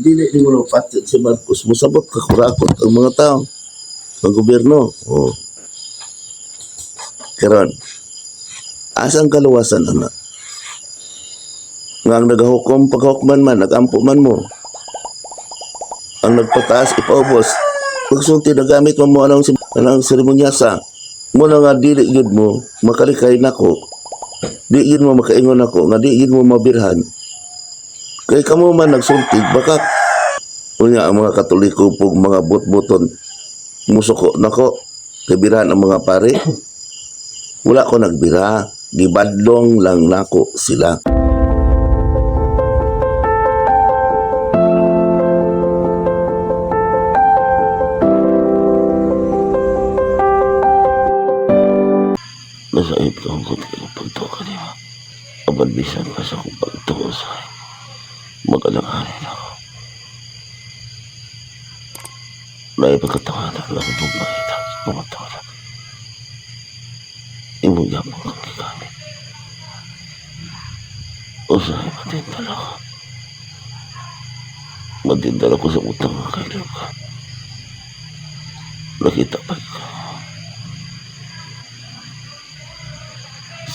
Dili ni mo patyon si Marcos, musabot ka kurakot ang mga tao, ang gobyerno. Oh. Karon, asang kaluwasan ana? Nga ang nagahukom paghukman man, nagampo man mo. Ang nagpataas ipaubos. Pagsulti nagamit mo mo anang seremonyasa. Mo na nga dili gyud mo makalikay nako. Di gyud mo makaingon nako nga di gyud mo mabirhan. Kay kamo man nagsulti baka unya ang mga Katoliko pug mga butbuton musuko nako kay birahan ang mga pare. Wala ko nagbira, gibadlong lang nako sila. Nasaib ko ang kunti kong pagtuo kanima. Apan bisan pa sa akong pagtuo sa magalanganin ako. Dahil pagkatawanan lang akong pagpakita sa pamatawa. Imong yapon kang gigamit. Usahay matindala ko. Matindala ko sa utang nga kailab ka. Nakita pa ka.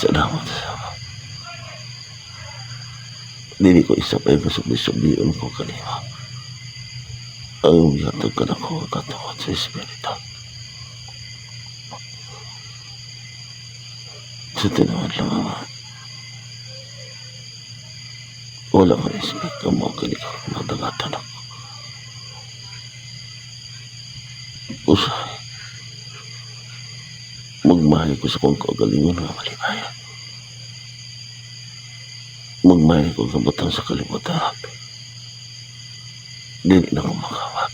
Salamat sa sama. Dili ko isa pa yung kasubli-sublion ko kanina. Ang yatag ka na ko katukod sa Espiritu. Sa tinuod lang, Ama. Wala ko respect ang mga kinikar madangatan ako. Usahay. Magmahay ko sa kong kaugalingon nga malibayan. Magmahay ko ang butang sa kalibutan. Dili na ko makawat.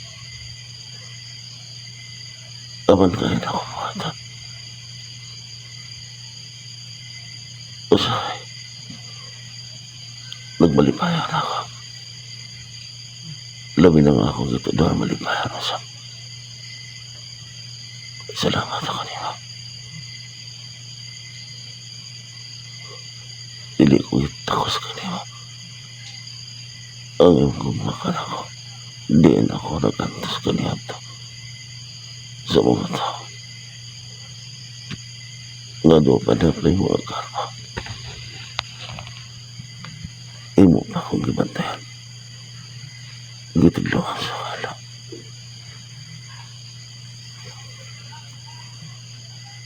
Apan kaya na ako buhatan. Usahay. Nagmalipayan ako. Labi na nga ako gito doon malipayan usap. Salamat ako nimo. Dili ko itakos kanimo. Ang iyong gugmakan ako. Diin ako nagantos kaniadto sa mga tao. Nga doon pa na pa yung mga karma. Imo pa akong gibantayan. Gitudloan sa kala.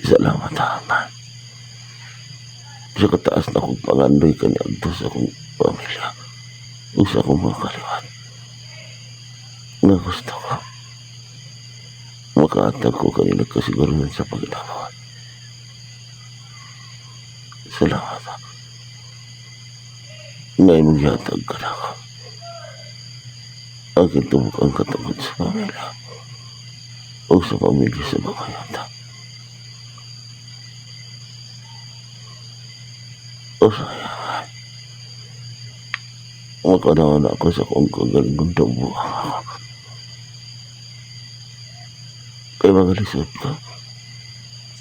Salamat, Ama. Sa kataas na akong pangandoy kaniadto sa akong pamilya o sa akong mga kaliwat. Nga gusto ko makaatag ko kanila kasiguruhan sa paglaban. Salamat. Ngayon mong yatag ka na ako. Aking tubok ang katungod sa pamilya o sa pamilya sa mga yata. O sayangan. Makanawa na ako sa kong kagalingon buang ako. Kay mga lisod ka.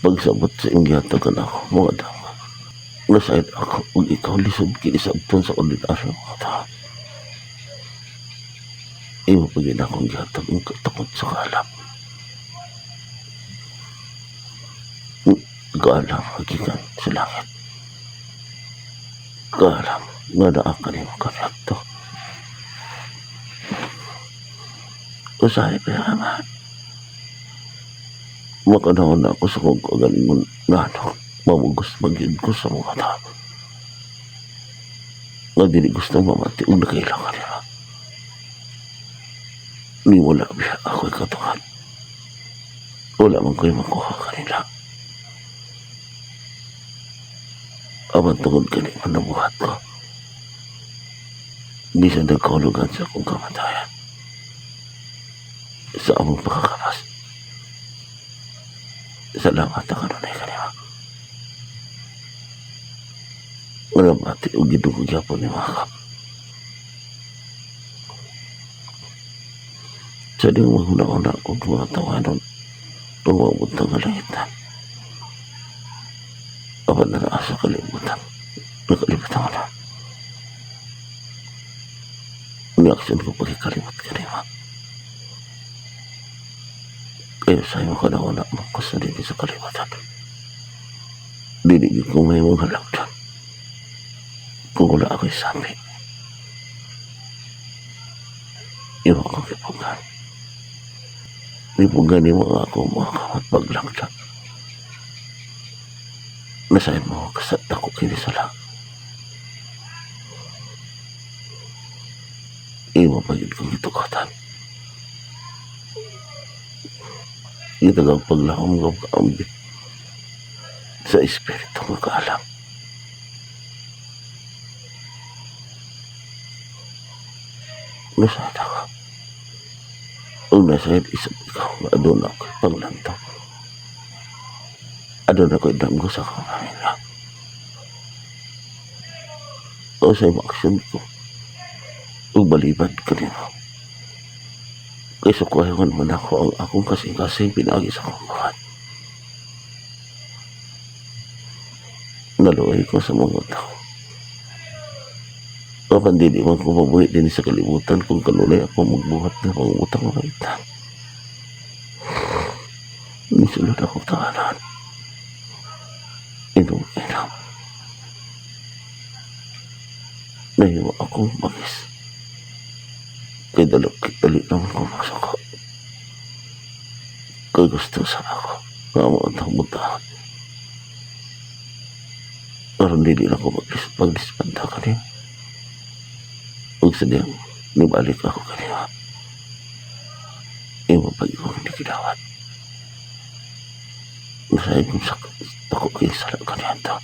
Pagsabot sa ingyata ka na ako, mga dama. Nasayad ako, ug ikaw lisod kinisabton sa ordinaryo mga tao. Imo pa gid akong gihatag ang katakot sa kaalam. Kaalam hagikan sa langit. Kaalam nga naa kanimo kaniadto. Usahay pa Ama. Makanahon na ako sa kong kagalingon nga mamugos magyud ko sa mga tao. Nga dili gusto mamati og nakaila kanila. Ni wala biya ako'y katukan. Wala man ko'y makuha kanila. Apan tungod kani manabuhat ko. Bisan nagkahulugan sa akong kamatayan. Sa among pagkakapas. Salamat ang kanunay kanima. Nga nabati og gidugog gyapon ni mga Sa di maghuna-huna og mga tawanon tumabot ang kalangitan. Apan na naa sa kalibutan. Nakalibutan ko na. Ni-action ko pagkikalimot kanima. Kaya sa imo ka na wala mo ko sa dili sa kaliwatan. Dili gyud ko may mga halagdan kung wala ako'y sabi. Imo akong gipugan. Gipugan nimo ang akong mga kamot paglagda. Nasahin mo kasat ako kini sala. Imo pa gyud kong gitukatan. Gitagang paglahom nga kaambit sa espiritu nga kaalam. Nasayad ako. Ang nasayad isip ikaw nga aduna ako'y panglantaw. Aduna ako'y damgo sa akong pamilya. O sa imong aksyon ko, ug balibad kanimo. Kay sukwayon man ako ang akong kasing-kasing pinaagi sa akong buhat. Naluoy ko sa mga tao. Apan dili man ko mabuhi dinhi sa kalibutan kung kanunay ako magbuhat ng pangutang nga kahimtang. Nisulod ako tahanan. Inom inom. Nahimo akong bangis. Kay dalo, dali naman ko magsuko. Kay gusto sa ako. Nga mo ang tamutan. Aron dili na ko pagdispanta kanina. Ug sa diyang nibalik ako kanina. Imo pag ikaw hindi gidawat. Nasayad kong sa dako kay sala kaniadto.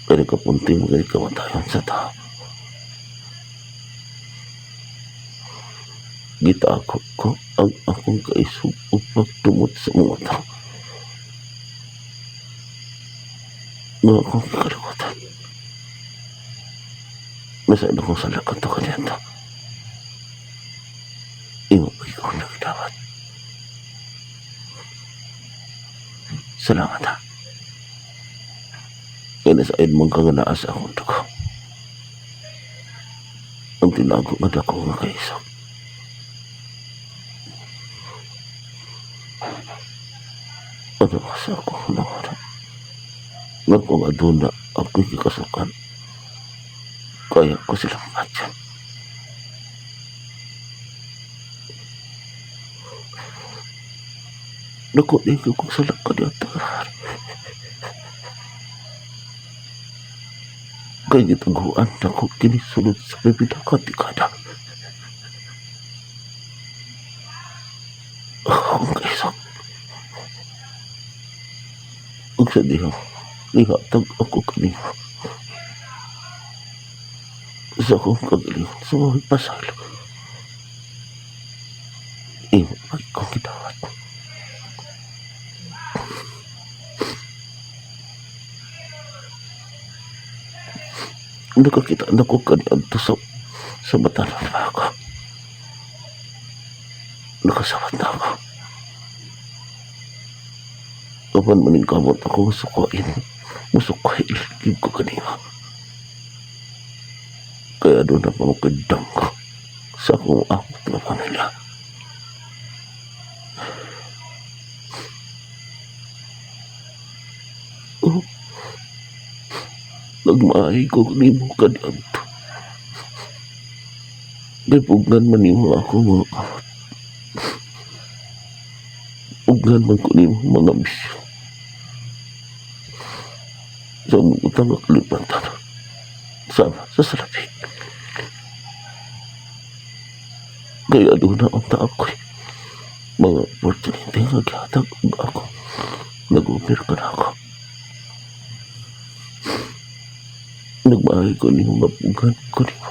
Pero kapunti mo kay kamatayon sa tao. Gitako ko ang akong kaisog ug pagtumot sa mga tao. Nga akong kaliwatan. Nasaan akong sala kanto kaniadto. Imo pa ikaw nagdawat. Salamat ha. Kaya nasaid mong kang naa sa akong dugo. Ang tinago nga dako nga kaisog. Ano ka sa akong hunahuna? Nga kung aduna ako'y kikasukan, kaya ko silang matyan. Naku, di ko kung sala ka niya tagar. Kaya gitaguan na ko kinisulod sa pipila ka dekada. Akong kaisog. Ug sa diha, nihatag ako kanimo. Sa akong kagalingon sa mga pasaylo. Imo pa kong gidawat. Nakakita na ko kaniadto sa batanon pa ako. Nakasawat na ako. Apan maningkamot ako sukain. Musukain gyud ko kanimo. Kaya doon na pa makadang ko sa akong amot nga pamilya. Oh, nagmahay ko nimo kaniadto. Kay pugnan man nimo ako mga kamot. Pugnan man ko nimo mga misyon. Sa mga utang nga kalibutan. Sama sa salapi. Kaya doon na ang taak ko'y mga opportunity nga gihatag ug ako. Nag-upir ka na ako. Nagmahay ko nimo, mapugan ko nimo.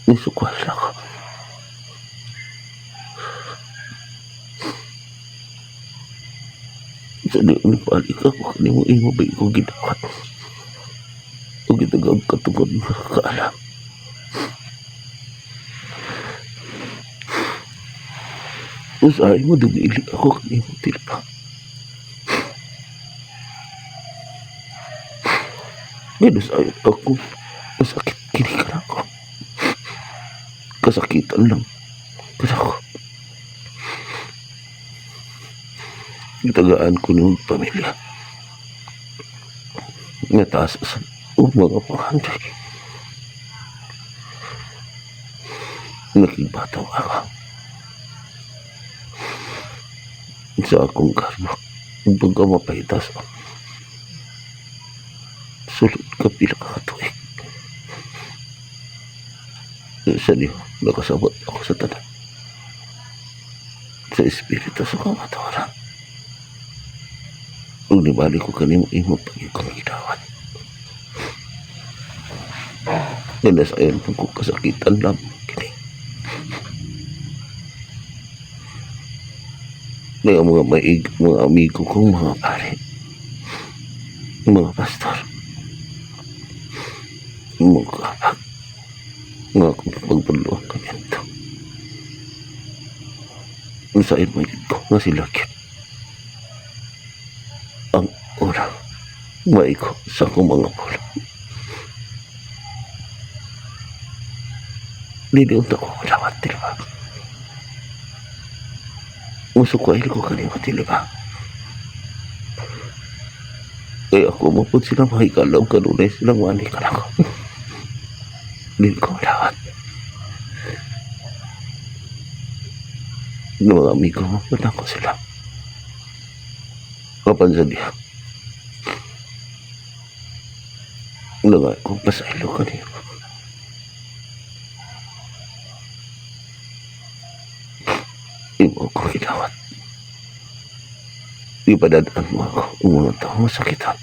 Nisukwal ako. Sa di ni balik ako kanimo, imo ba ikaw gidawat? O gitagag katungod nga kaalam. Usahay mo dumili ako kanimo tilpa. Ngayon usahay ako. Masakit kini ka ako. Kasakitan lang. Kanako. Gitagaan ko ng pamilya. Nga taas sa ug mga pangandoy. Nakibataw ako. Sa akong karma, pagka mapahitas, sulod ka pila ka katuig. Sa diyo, nakasabot ako sa tanan. Sa espiritu sa kamatawaran. Ug nibalik ko kanimo imo pag-ikong gidawat. Nga sa ayon ko kasakitan lang kini. May mga maig, mga amigo kong mga pare, mga pastor, mga kapag, mga pagpadluan kami ito. Sa mo ko nga sila gyud. Ang una, maigo sa akong mga pulo. Dili unta ko madawat, di ba? Musukway ko kanimo, di ba? Kaya ako mapud sila mahikalaw kanunay silang wani ka nako. Dili ko madawat. Ng mga amigo mapud ako sila. Kapan sa diha. Nangay ko pasaylo kanimo. Imo ko gidawat. Ipadadaan mo ako ang mga tao masakitan.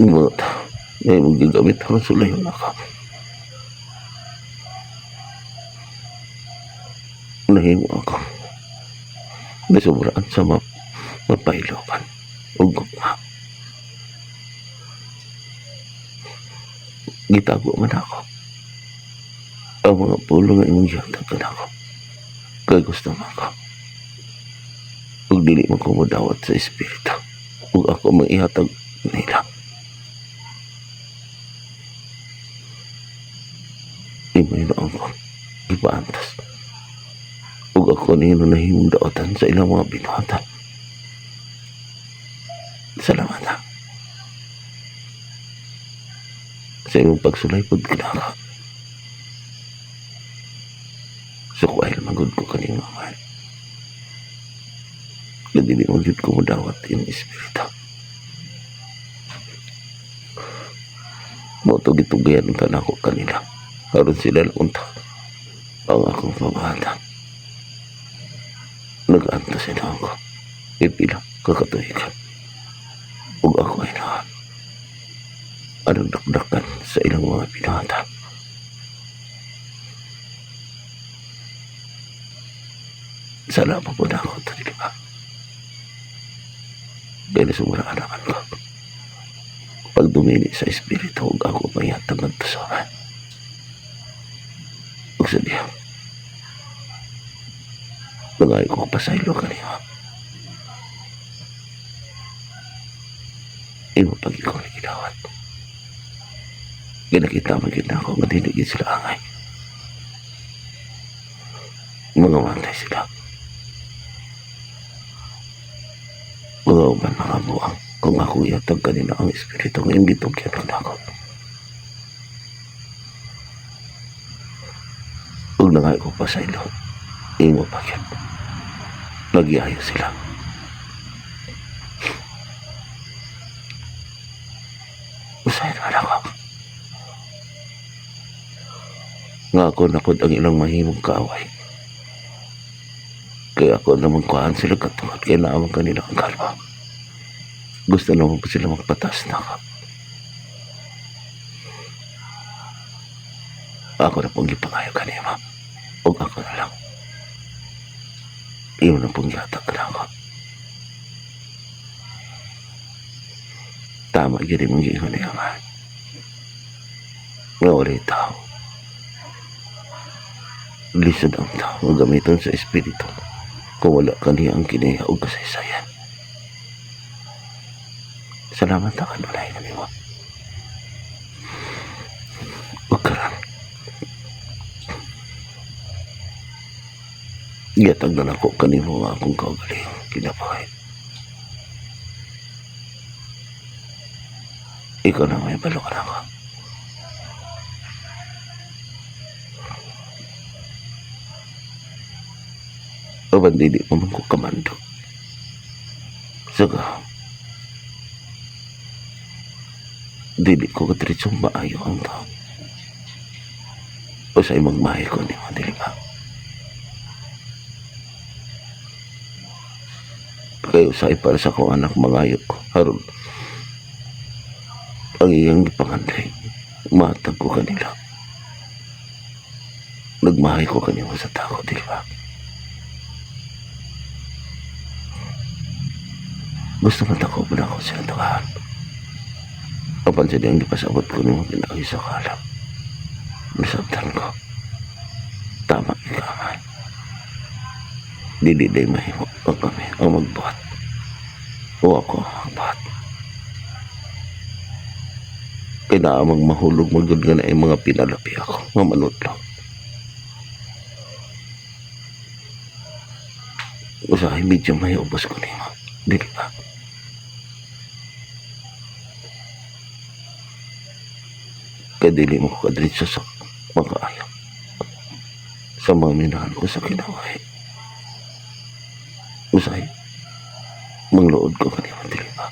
Ang mga tao na imong gigamit aron sulayon ako. Nahimo ako. Nasubraan sa mapailoban ug gugma. Gitago man ako. Ang mga pulo nga imong gihatag kanako. Kay gusto man ko. Ug dili man ko modawat sa espiritu. Ug ako mang ihatag nila. Imo hinuon ko. Ipaantas. Ug ako nino nahimong daotan sa ilang mga binuhatan. Salamat ha. Sa imong pagsulay pud kanako. Sukway magud ko kanimo man. Dili mo gyud ko modawat imong espiritu. Mao to gitugayan unta nako kanila. Aron sila lang unta ang akong pamahatan. Nag-antos sila ako. Ipila kakatuigan. Ug ako ay na anong dakdakan sa ilang mga binata. Salamat po na ako, di ba? Kaya nasumuraan naman ko. Pag dumili sa espiritu, huwag ako mayatag ng tusahan. Huwag sa diya. Nangay ko pasaylo kanina. Imo pag ikaw ni gidawat. Ginakita man gid nako nga dili gid sila angay. Mga mantay sila. Mga uban mga buang. Kung ako ihatag kanila ang espiritu nga imong gitugyan kanako. Ug nangay ko pasaylo. Imo pa gyud. Nagyayo sila. Usahay naman ako. Nga ako napod ang ilang mahimong kaaway. Kaya ako naman kuhaan sila katungod kaya naamang kanila ang kalma. Gusto naman po sila magpatas na ako. Ako na pong gipangayo kanima. O ako na lang. Iyo na pong gihatag na ako. Tama gyud imong giingon niya, ma. Nga walay tao. Lisod ang tao nga gamiton sa espiritu kung wala kaniya ang kinahiya og kasaysayan. Salamat ta kanunay kanimo. Ug karon, gihatag na nako kanimo nga akong kaugalingon kinabuhi. Ikaw na may balo ka nako. Apan dili pa man ko kamando. Saka, dili ko kadiretsong maayo ang tao. O sa magmahay ko nimo, dili ba? Kay usahay para sa akong anak mangayo ko. Aron, ang iyang gipanganday, matag ko kanila. Nagmahay ko kanila sa tao, dili ba? Gusto man ako pa ako sila tawahan. Apan sa diyang gipasabot ko nimo pinaagi sa kalap. Nasabtan ko. Tama ikaman. Dili day mahimo ang kami ang magbuhat. O ako ang magbuhat. Kaya naamang mahulog magud nga na mga pinalapi ako nga manudlo. Usahay medyo may ubos ko nimo. Dili ba? Kaya dili mo ko kadritso sa makaayo. Sa mga minahal ko sa kinabuhi. Usahay, mangluod ko kanimo, dili ba?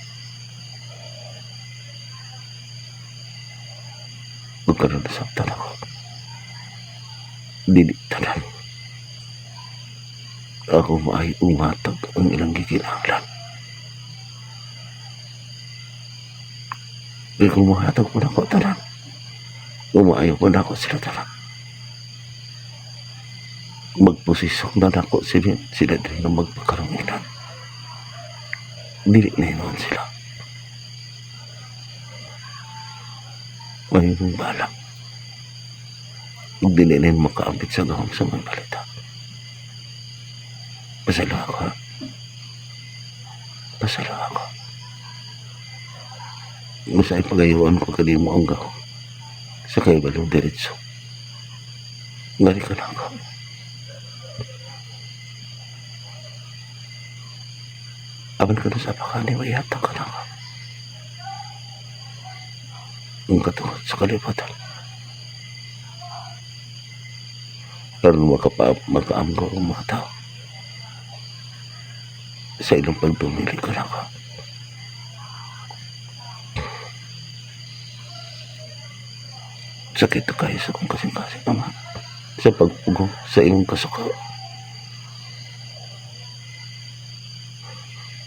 Magkaroon na sabtan ako. Dili tanan. Ako maay umatag ang ilang gikinahanglan. Kaya kung mahatag po na ako tanan, umaayo po na ako sila tanan. Magposisyon na nako sila, sila din nga magpakaranginan. Dili na hinuon sila. Mayroong balak. Ug dili na yun makaambit sa gahom sa mga balita. Pasalo ako, ha? Pasalo ako. Masay pagayuan ko kanimo ang gahom. Sa kay balong diretso. Ngari ka na ako. Apan ka na sa pakani, mayatang ka na ako. Ang katungod sa kalibutan. Aron makaamgo ang mga tao. Sa ilang pagdumili ka na ako. Sakit na kayo sa akong kasing-kasing, Ama. Sa pagpugong sa imong kasuka.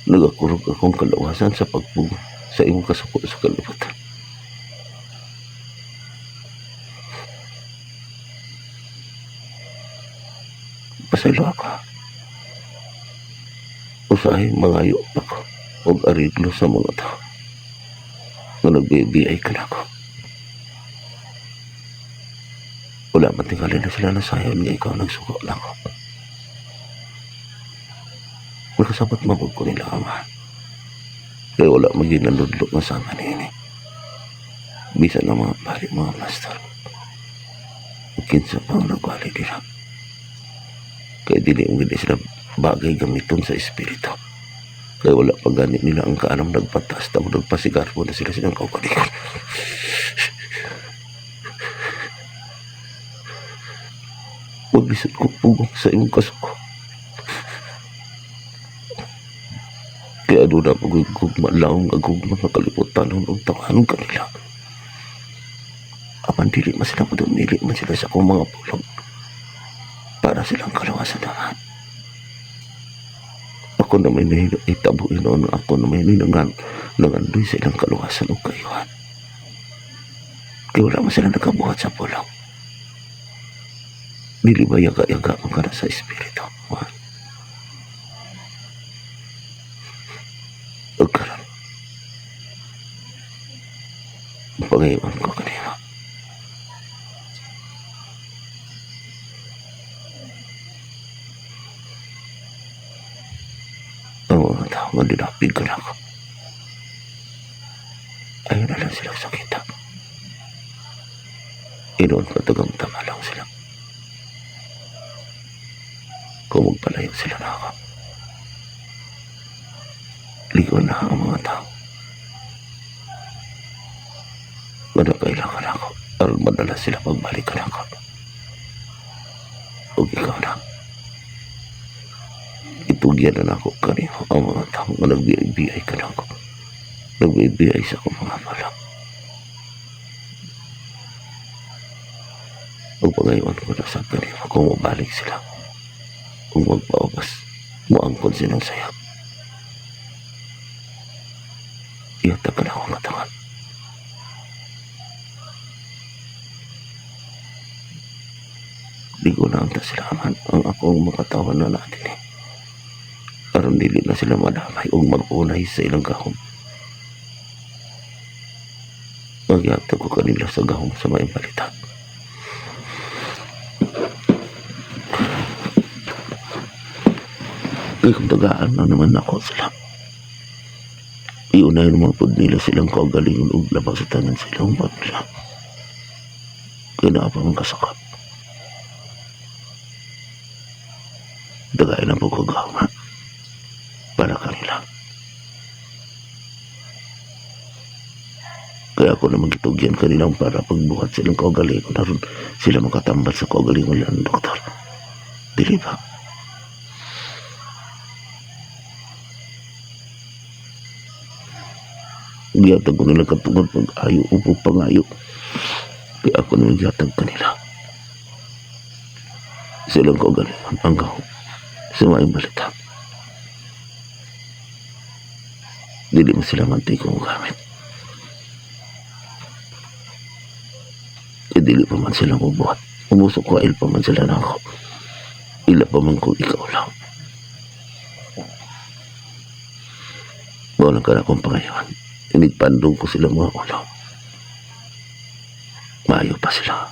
Nagakurog akong kalawasan sa pagpugong sa imong kasuko sa kalibutan. Pasaylo ako. Usahay mangayo pa ko og ariglo sa mga tao nga nagbibiyay ka na ako. Wala man tingali na sila nasayon nga ikaw nagsuko na ako. Nakasabot mabog ko nila, Ama. Kaya wala maging nanudlo nga sama niini. Bisan ang mga pari, mga pastor. Kinsa pa ang nagwali nila. Kaya dili ang gini sila bagay gamiton sa espiritu. Kaya wala pa gani nila ang kaalam, nagpataas na nagpasigarbo na sila silang kaugalingon. Maglisod ko pugong sa imong kasuko. Kaya doon na pagugugma laong agugma nga kalibutan og tawanon kanila. Apan dili man sila madumili man sila sa akong mga pulong para silang kalawasan naman. Ako na may nahitabo inoon, ako na may nangandoy sa ilang kaluwasan o kayuhan. Kaya wala man sila nakabuhat sa pulong. Dili ba yaga-yaga man ka na sa espiritu? Juan? Ug karon, pangayuan ko kanimo. tao nga dinapig ka nako. Ayaw na lang sila sakita. Inoon patagang tama lang sila. Kung magpalayo sila na ako. Ligo na ang mga tao. Wala kailangan ako. Aron madala sila pagbalik ka nako. Ug ikaw na. Itugyan na nako kanimo ang mga tao nga nagbiyay-biyay ka nako. Nagbiyay-biyay sa akong mga balak. Ug pagayon ko na sa kanimo kung mabalik sila. Kung magpaubas, moangkon silang sayap. Ihatag ka na akong katangan. Ligo na ang sila man ang akong makatawan na natin eh. Aron dili na sila madamay o mag-unay sa ilang gahom. Magyatag ko kanila sa gahom sa maayong balita. Kay kung tagaan na naman ako sila. Iunay naman po nila silang kaugalingon og labas sa tanan silang pamilya. Kaya naa pa man kasakap. Dagayan na po ko gahom, ha? Para kanila. Kaya ako naman gitugyan kanilang para pagbuhat silang kaugalingon. Aron sila makatambal sa kaugalingon lang, doktor. Dili ba? Gihatag ko nila katungod pag-ayo o pangayo. Kaya ako naman gihatag kanila. Silang kaugalingon ang gahom sa maayong balita. Dili mo sila mantay kung gamit. Kaya dili pa man sila mabuhat. Umusok ko, il pa man sila na ako. Ila pa man kung ikaw lang. Wala ka na akong pangayon. Inigpandong ko sila mga ulo. Maayo pa sila.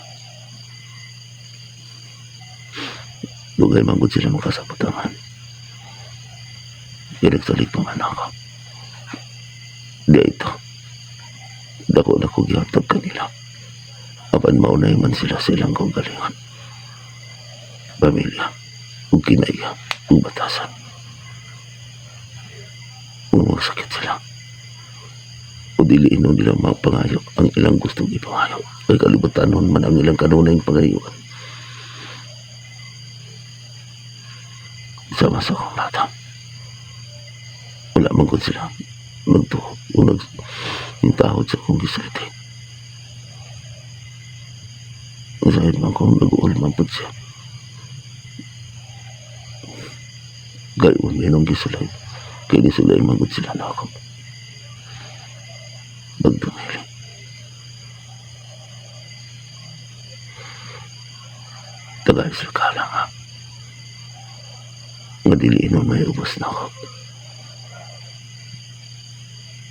Dugay manggod sila makasabutangan. Kaya nagsalig pa man ako. Di ito. Dako na ko gihatag kanila. Apan maunay man sila sa ilang kaugalingon. Pamilya, ug kinaiya, ug batasan. Ug magsakit sila. O dili inon nila mapangayo ang ilang gustong ipangayo. Kay kalibutan nun man ang ilang kanunay pangayuan. Sama sa akong bata. Wala man gud sila nagtuo o nagintahod sa akong gisulti. Masahid man kung nag-uol man pud siya. Gayon may nung gisulay. Kaya gisulay man gud sila na ako. Pagdumili. Tagay sila ka lang ha. Nga dili inon may ubos na ako.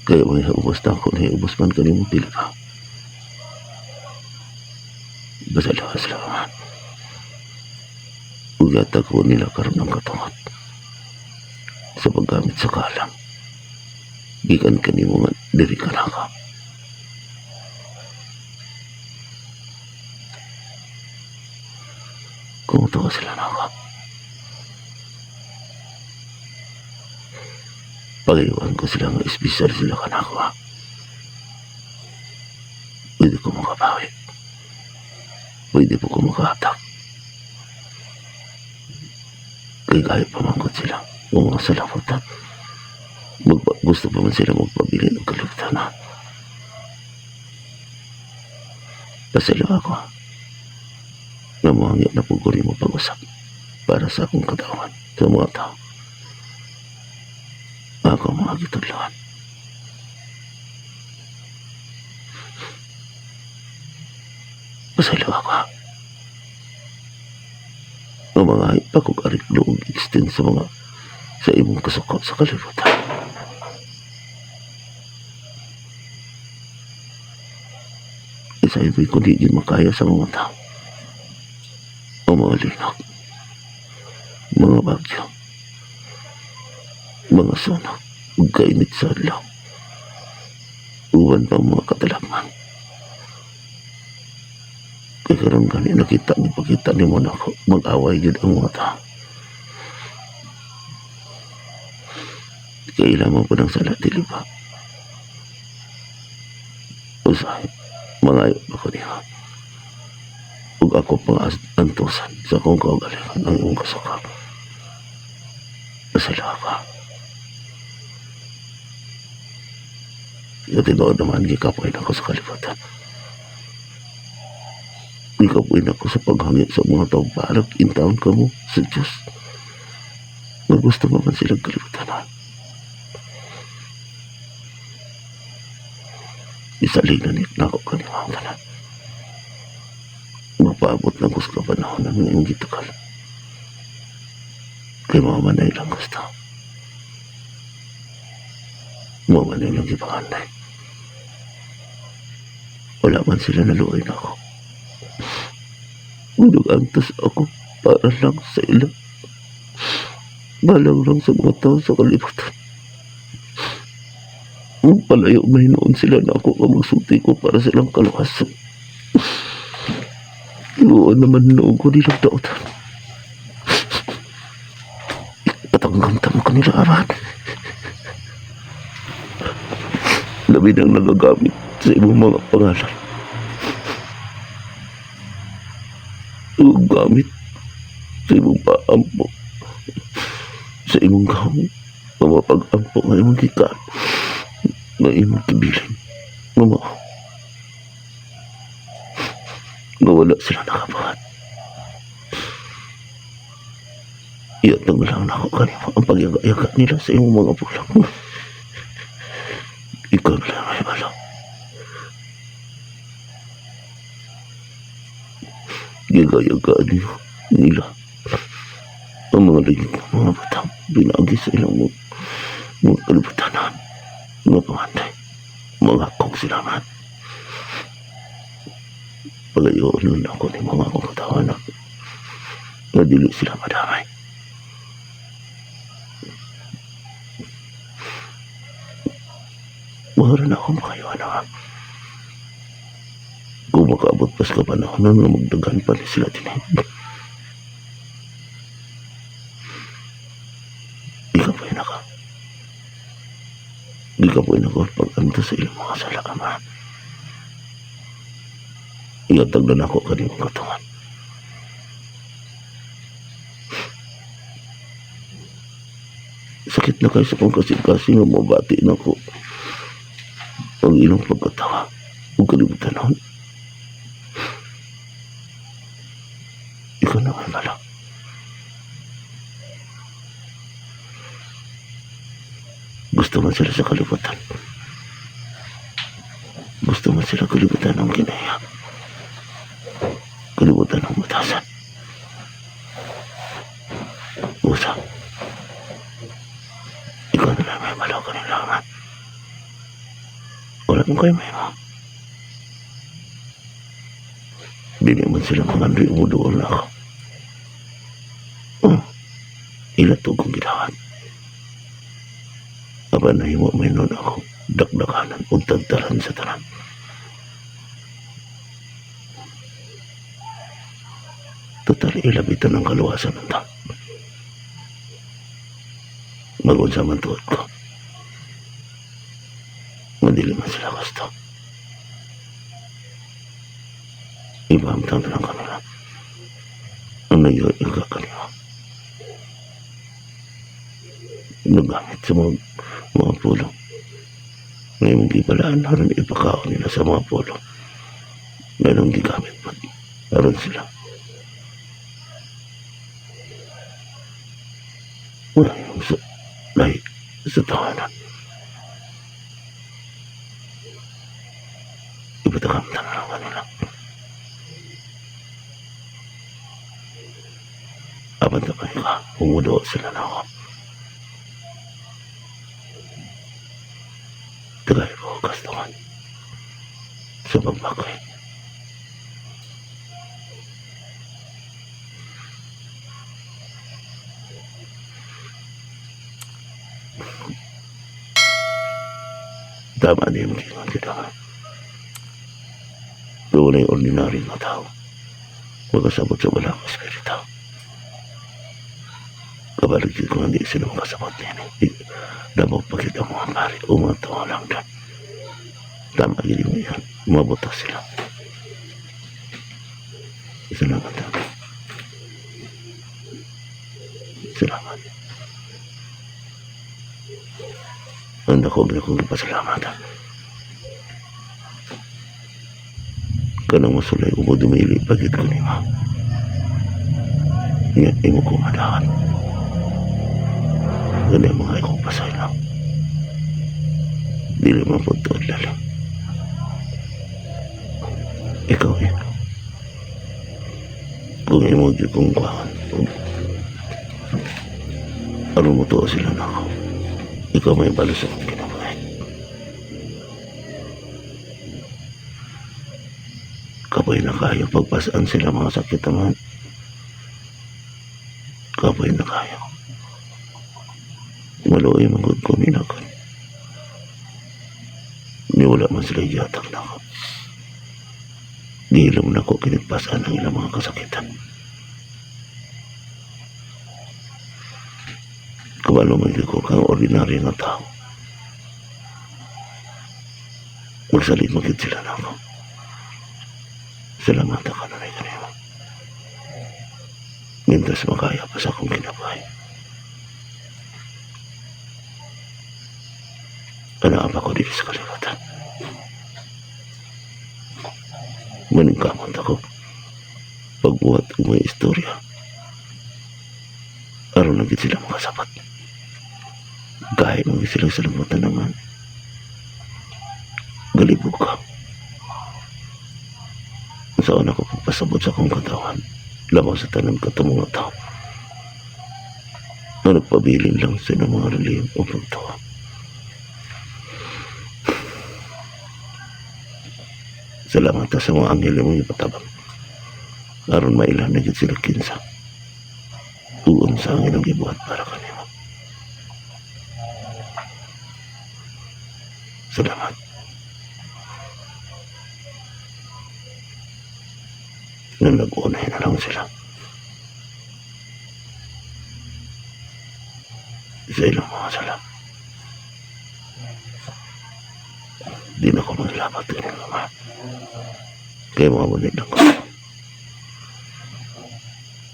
Kaya may ubos na ako, may ubos man kanimo, dili ba? Basalawa sila man. Ugata ko nila karon ang katungot sa paggamit sa kalam. Gikan kanimo nga diri ka na ka. Kung ito ka sila na ka. Pagayuan ko sila nga espesyal sila ka na ako, ha. Pwede ko makabawi. Pwede po ko makahatak. Kaya kaya pa man sila. Kung mga salamutan. Gusto pa man sila magpabili ng kalibutan, ha. Pasalamat ako, ha. Namuhangit na po ko rin mo pag-usap para sa akong katawan, sa mga tao. Ako mga gitudloan. Pasalamat ako, ha. Ang mga ipakog-ariglo og extend sa mga sa imong kasuko sa kalibutan. Isa ito'y kundi yun makaya sa mga tao. Ang mga linog, mga bagyo, mga sunog. Ug kainit sa adlaw. Uban pa mga katalakman. Kay karon gani nakita ni pakita nimo nako mag-away gyud ang mga tao. Kay ila man pud ang sala, dili ba? Usahay, mangayo pa ko niya. Ug ako pang antusan sa akong kaugalingon ang imong kasakal. Masala ka. Sa tinuod naman, gikapoy na ako sa kalibutan. Gikapoy na ako sa paghangyo sa mga tao. Barag in town ka mo sa Diyos. Nga gusto mo man silang kalibutan. Isalig na nit na ako kanila ang tanan. Magpaabot lang ko sa kapanahon ng iyong gitukal. Kay mga manay lang gusto. Mga manay lang gipanganday. Wala man sila naluoy na ako. Nag-antos ako para lang sa ila. Balang lang sa mga tao sa kalibutan. Palayo may noon sila na ako ang magsulti ko para silang kaluwasan. Noon naman noon ko nilang dautan. Patanggam mo kanila, aman. Labi nang nagagamit sa imong mga pangalan. Gamit sa imong paampo. Sa imong gahom. Mapag-ampo nga imong gikan. Nga imong kibilin. Nga mao. Nga wala sila nakabuhat. Iatag lang nako kanimo ang pagyaga-yaga nila sa imong mga bulang. Ikaw na lang ay bala. Yaga-yaga nila ang mga ligid ng mga batang binagi sa ilang mga kalibutanan, mga panganday, mga kong sila man. Pagayoon nun ako ni mga akong katawan na dili sila madamay. Mahara na akong makayuan na. Kung makaabot pas ka panahon nun nga magdagan pa ni sila din. Di ka pa naka. Di ka pa naka pag-anto sa ilang mga sala, Ama. Iatag na nako kanimong katungan. Sakit na kayo sa kong kasing-kasing nga mabati na ko ang ilang pagkatawa ug kalibutan noon. Ikaw na may bala. Gusto man sila sa kalibutan. Gusto man sila kalibutan ang kinaya. Kalibutan ang batasan. Usa. Ikaw na lang may bala kanila man. Wala mong kayo may mo. Dili man sila mga Andre umuduol na ako. Oh, ila to kong ginawan. Aba nahimo may nun ako dakdakanan o tagtaran sa tanan. Total, ilabitan ang kaluwasan ng tao. Magunsa man tuod ko. Madili man sila gusto. Ibahamtang na lang kanila. Ang nagyaga kanila. Nagamit sa mga pulong. Ngayon mong gibalaan, haron ipakaon nila sa mga pulong. Ngayon ang gigamit pa. Haron sila. Wala yung sa lahi sa tahanan. Ipatakamtan na lang kanila. Apan tapay ka, umudo sila na ako. Tagay ko kastuhan sa pagbakay. Tama din mo kingon kita. Doon ay ordinary nga tao. Makasabot sa walang espiritu. Kabalik yun kung hindi sila makasabot niyan. Damog pa kita mga pari o mga tao lang doon. Tama gini mo yan. Mabuta sila. Salamat ako. Salamat. Ang dako gid akong pasalamatan. Kanang masulay ko mo dumili pagit ko nimo. Nga imo ko madahan. Gani mga ikong pasaylo. Dili man po tuod lalo. Ikaw eh. Kung imo gyud kong kuhaan. Aron mo tuo sila nako. Ikaw may balo sa akong kinabuhi. Kapoy na kayo pagpasaan sila mga sakit naman. Kapoy na kayo. Maluoy man gud ko nila kon. Ni wala man sila gihatag nako. Gihilom nako kinigpasaan ang ilang mga kasakitan. Kabalo man gyud ko kang ordinaryo nga tao. Magsalit man gyud sila nako. Salamat ka na rin kanimo. Mientras makaya pa sa akong kinabuhi. Ana pa ko dito sa kalibutan. Maningkamot ako. Pagbuhat ko may istorya. Aron na gid sila makasapat. Kahit man gid sila sa libutan naman. Galibog ka. Saan ako pagpasabot sa akong katawan. Labaw sa tanan katong mga tao. Na nagpabilin lang sa ilang mga relihiyon o pagtawa. Salamat sa mga anghel mong ipatabang. Aron mailan na gid sila kinsa. Uon sa angin ang gibuhat para kanimo. Salamat. Nung nag-unay na lang sila. Sa ilang mga sala. Di na ko maglabat ganun mga. Kaya mga bunit lang ko.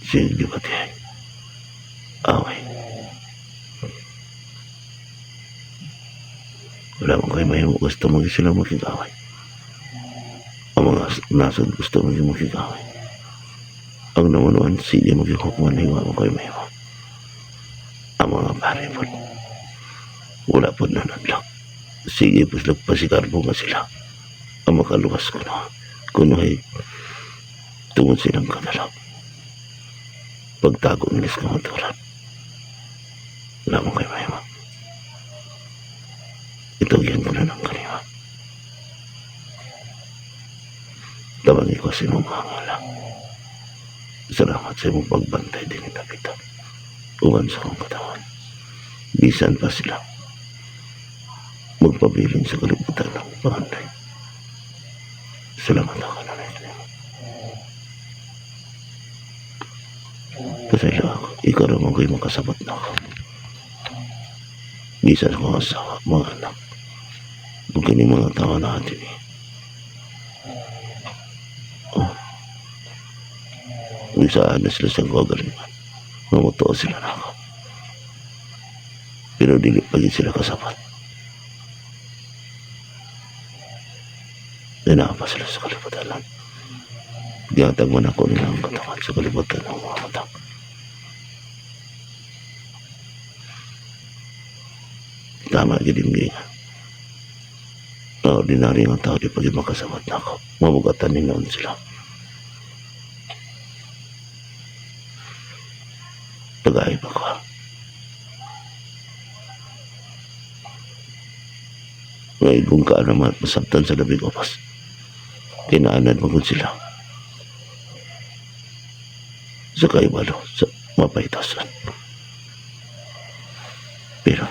Sige, di ba tihay? Away. Wala man kayo mahimo. Gusto mo sila makikaway. Ang mga nasod gusto mo makikaway. Ang namunuan, sige magkikukman, hiwa mo kayo mahimo. Ang mga pare po, wala po na nanlak. Sige po sila, pasikarbo nga sila. Ang makaluwas ko na. Kunoy, tungod silang kadalap. Pagtago nila sa kamaturan. Wala mo kayo mahimo. Itugyan ko na ng kanima. Tabangin ko sa imong mga ngala. Salamat sa imong pagbantay din kita. Uban sa akong katawan. Bisan pa sila. Magpabilin sa kalibutan ng panganday. Salamat ako na rin. Pasaylo ako. Ikaw naman ko'y makasabot na ako. Bisan sa mga asawa, mga anak. Kung kini mga tao natin eh. Oh. Saan na sila sa kagalingan. Mamutuo sila na ako. Pero dili pa gid sila kasapat. Dinaa pa sila sa kalibutan. Gihatag man ako nila ang katawan sa kalibutan ng mga mata. Tama gid yung giingan. Ang ordinaryo nga tao di pa gid makasabot na ako. Mabugatan ni noon sila. Tagay pa ko. Ngayon kung kaan naman masabtan sa labing opas. Kinaanad magod sila. Sa kaibalo, sa mapaytasan. Pero,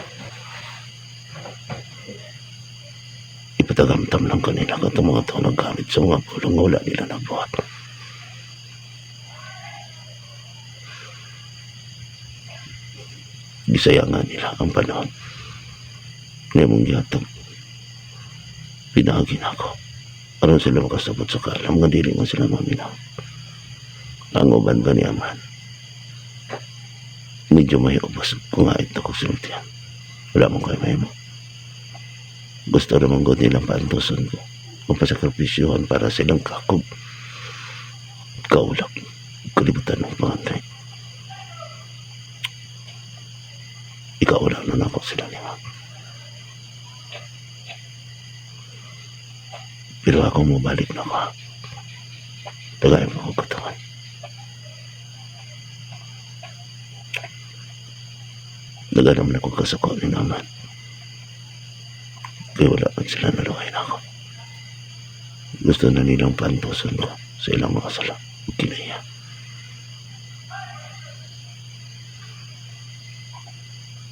Gitagamtam lang kanila katong mga tao naggamit sa mga pulong nga wala nila nabuhat. Gisayangan nila ang panahon. Nga imong gihatag. Pinaagi nako. Aron sila makasabot sa kaalam nga dili man sila maminaw. Ang uban ba ni Aman? Medyo may ubos kung ngait ako sultian. Wala mong kayo mahimo. Gusto naman ko nilang paantusan ko. Kung pasakripisyohan para silang kakob. Kaulak. Kalibutan ng panganday. Ikaw lang na nako sila ni Ma. Pero ako mabalik na ko. Tagay mo ako katawan. Daga naman ako kasuko ni naman. Kaya wala man sila naluhay na ako. Gusto na nilang pantusan ko sa ilang mga sala. Kinaya.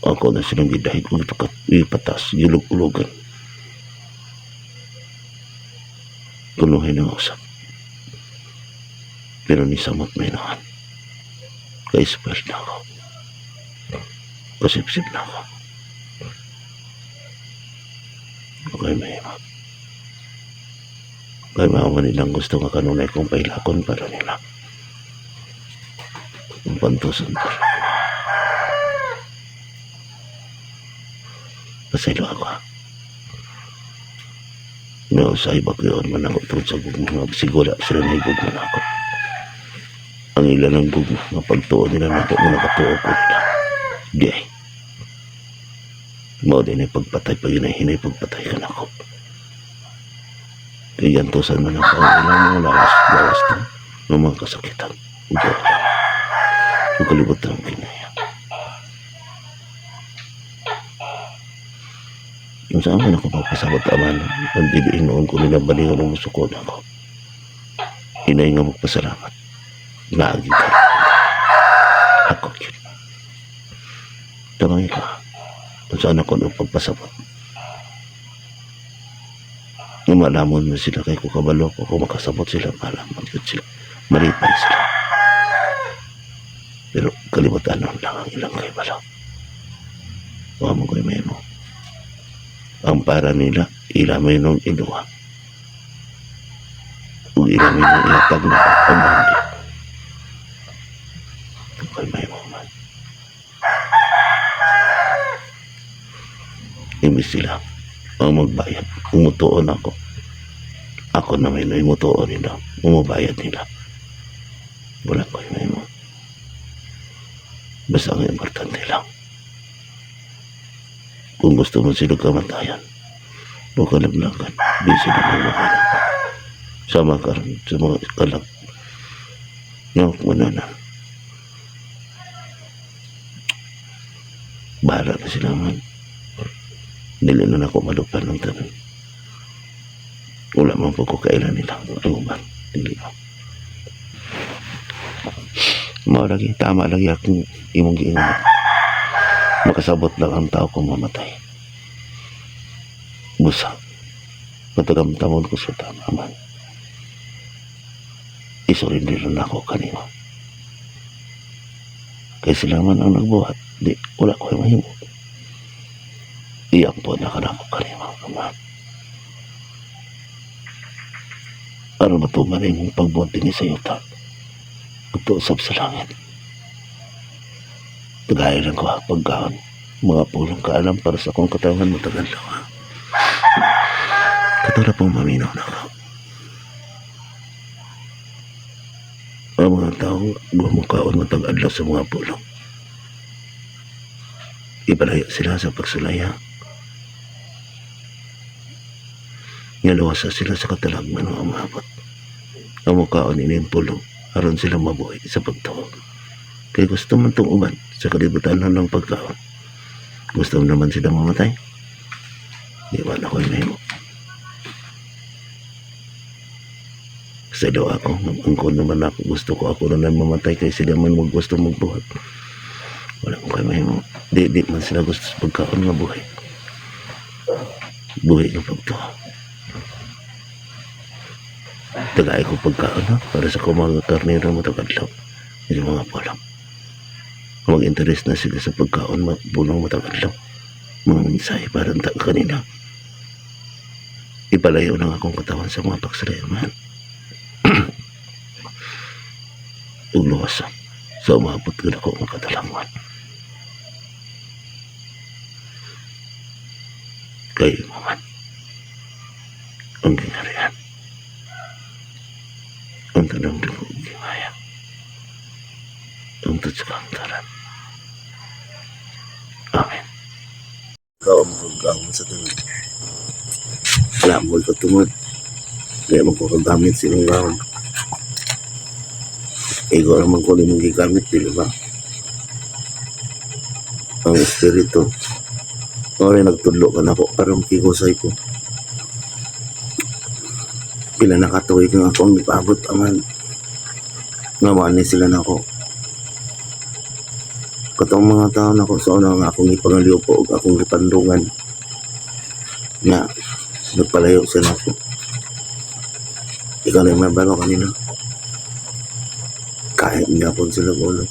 Ako na silang gidahig kong ipatas, gilug-ulugan. Kunuhin ang usap. Pero ni samot may nahan. Kaya-spoiled na ako. Kasipsip na ako. Okay, may ma. Kaya mga nilang gusto nga kanunay kong pailakon para nila. Ang pantusan para nila. Pasaylo ako ha. No, sa iba ko yun man ako tungkol sa gugma. Sigura sila na gugma na ako. Ang ilan ng gugma, nga pagtuo nila na ako, nga nakatuo ko nila. Di ay. Mao din ay pagpatay, pag hinahinay, pagpatay ka na ako. Kaya gantosan man ang ilang mga lawas, lawas to, ng mga kasakitan. Ug wala. Ug kalibutan ang kinaya. Yung sa amin ako pagpasabot aman, ang diliin noon ko nila balihan ng musuko na ako. Hinay nga magpasalamat. Naagi ka. Ako yun. Tamang ikaw. Kung saan ako nung pagpasabot. Nung malamon mo sila kay kukabalo ko, kung makasabot sila, malamon yun sila. Malipay sila. Pero kalimutan lang ang ilang kay balo. Huwag mo ko'y may mo. Ang para nila, ila may nung iluha. Ug ila may nung ihatag na ang mandi. Kay may mo man. Imbis sila ang magbayad. Umutuon ako. Ako na may naimutuon nila. Umubayad nila. Wala ko yung mo. Basta ang importante lang. Kung gusto mo sila kamatayan, o kalaglagan, di sila magmahanap. Sa mga karon, sa mga kalag, no, wala na. Bahala na sila man. Dili na ako malupan ng tanan. Wala man po ko kailan nila. Ang uban, dili ba. Mao lagi, tama lagi akong imong giingon. Makasabot lang ang tao kung mamatay. Busa. Matagamtamon ko sa tama man. Isurrender na ako kanimo. Kay sila man ang nagbuhat, di, wala ko mahimo. Iyang po na kanako kanimo, ama. Aron matuman imong pagbuhat dinhi sa yuta. Ugto usab sa langit. Tagay lang ko ha, pagkaon. Mga pulong kaalam para sa akong katawan, matagal lang ha. Kato na pong maminaw na ako. Ang mga taong gumukaon matag adlaw sa mga pulong. Ipalaya sila sa pagsulaya. Ngaluwasa sila sa katalagman ng umabot. Ang mukaon ini ang pulong, aron sila mabuhi sa pagtuo. Kaya gusto man itong uban sa kalibutan lang ng pagkaon. Gusto naman sila mamatay. Di ba na ko'y mahimo? Sa daw ako, ang ko naman ako, gusto ko ako na lang mamatay kay sila man mag gusto magbuhat. Wala mo kayo mahimo. Di man sila gusto sa pagkaon nga buhay. Buhay ng pagtuo. Tagay ko pagkaon ha, para sa akong mga karnero matag adlaw. Hindi mga palak. Mag-interest na sila sa pagkaon mabulong matag adlaw. Mga mensahe para ta kanila. Ipalayo lang akong katawan sa mga pagsalayan man. Ug luwas sa umabot ka na ko ang katalangwan. Kay mo man ang gingharian. Ang tanang dugo ug himaya. Hangtod sa kahangturan. Amen. Ikaw ang paggamit sa tanan. Wala mo katungod. Kaya mo ko kagamit sa imong gawon. Igo naman ko nimong gigamit, di ba? Ang espiritu. Ore nagtudlo ka nako para makigusay ko. Pila na katuig nga ako ang gipaabot aman. Nga maani sila nako. Katong mga tao nako sa una nga akong gipangaliw ug akong gipandungan. Nga nagpalayo sila nako. Ikaw na yung mabalo kanina. Kahit nga po sila ulo.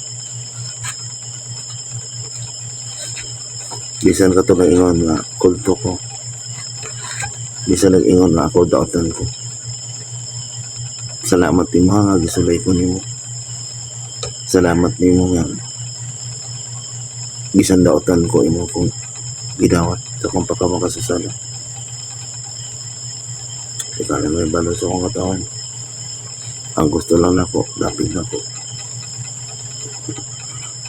Bisan ka to nag-ingon nga kulto ko. Bisan nag-ingon nga ako daotan ko. Salamat nimo nga gisulay ko nimo. Salamat nimo nga bisan daotan ko imo kong gidawat sa akong pagkamakasasala. Ikaw na may balo sa akong katawan. Ang gusto lang nako, dapit nako.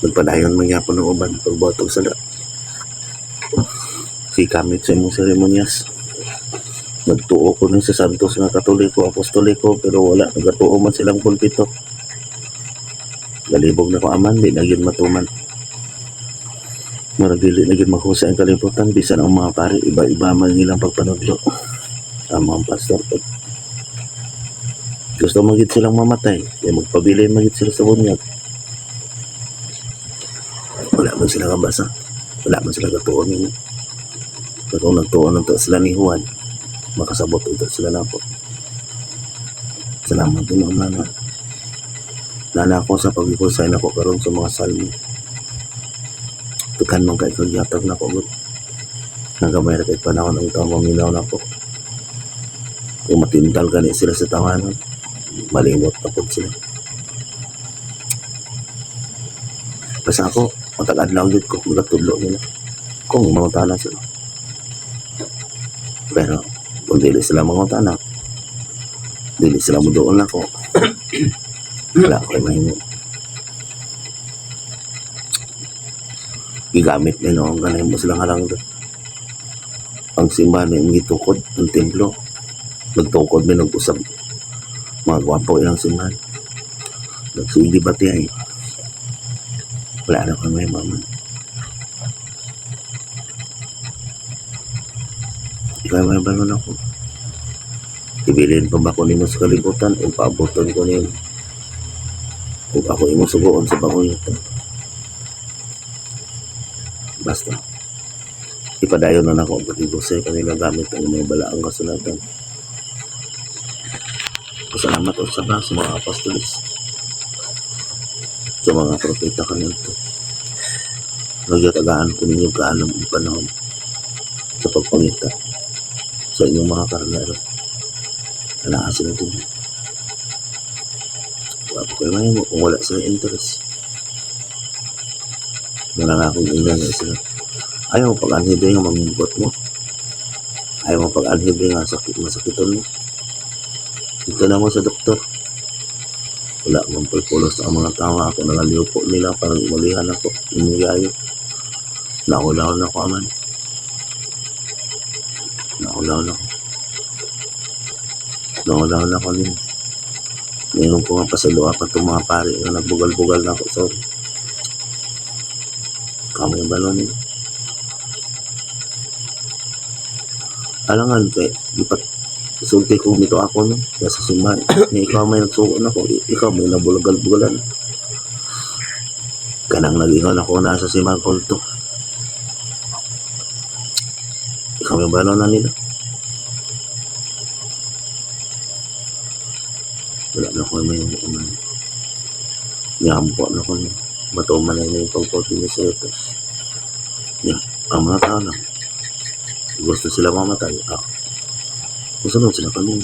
Nagpadayon man gyapon ang uban pagbuhat og sala. Gigamit sa imong seremonyas. Nagtuo ko nun sa Santos nga Katoliko, Apostoliko, pero wala, nagatuo man silang pulpito. Galibog na ko aman, di na gyud matuman. Murag dili na gyud mahusay ang kalibutan, bisan ang mga pari, iba-iba man ilang pagpanudlo. Ang mga pastor, pag gusto man gyud silang mamatay, kaya magpabilin man gyud sila sa bunyag. Wala man sila kabasa, wala man sila katuon nimo. Pero kung nagtuon na sila ni Juan, makasabot ulit sila na po. Salamat din Ama na nana ako sa paghikusay nako karon sa mga salmo. Tukan man kay kag yatag nako gud. Nagamay ra kay panahon ang tawo maminaw nako. Kung matintal gani sila sa tawanan, malimot na pud sila. Basta ako, matag adlaw gyud ko magatudlo nila. Kung mangutana sila. Pero kung dili sila mangutana, dili sila moduol nako. Wala ko mahimo. Gigamit nila ang ganay mo silang harang doon. Ang simbahan na gitukod, ang templo. Nagtukod mi nag-usab. Mga gwapo ilang simbahan. Nagsige ba tiya eh. Wala na kami mama. Ikaw may balon ako. Ibilin pa ba ko nimo sa kalibutan o paaboton ko nimo? Kung ako imo sugoon sa bagong yuta. Basta. Ipadayon na nako ang pagigusay kanila gamit ang mga balaang kasulatan. Pasalamat o sa sa mga apostoles, sa mga propeta kanito. Nagyatagaan ko ninyo kaalam ang panahon sa pagpangita sa inyong mga karnero. Wala sila tubig. Wala po kayo mahimo kung wala sila interest. Wala nga akong ingnan na sila. Ayaw mo pag-anhibe nga mambuot mo. Ayaw mo pag-anhibe nga sakit, masakiton mo. Dito na mo sa doktor. Wala mong pulpulos ang mga tao. Ako nangaliw po nila parang imulihan ako. Imuyayo. Naulaw na ako aman. Naulaw na ako. Naulaw na ako nila. Ngayon ko nga pasaluha pa itong mga pare nga nagbugal-bugal na ako. Sorry. Kamo yung balon nila. Alangan kay ipat sulti ko nito ako no sa simbahan. Ni ikaw may nagsuko na ako, ikaw may nabulagal-bugalan. Kanang nag-ingon ako na sa simbahan kulto. Ikaw may balon na nila. Ako may may niampo na ko niya. Matuman na yung pagpoti niya sa utos. Ya, ang mga tao lang. Gusto sila mamatay. Ah, musunod sila kanina.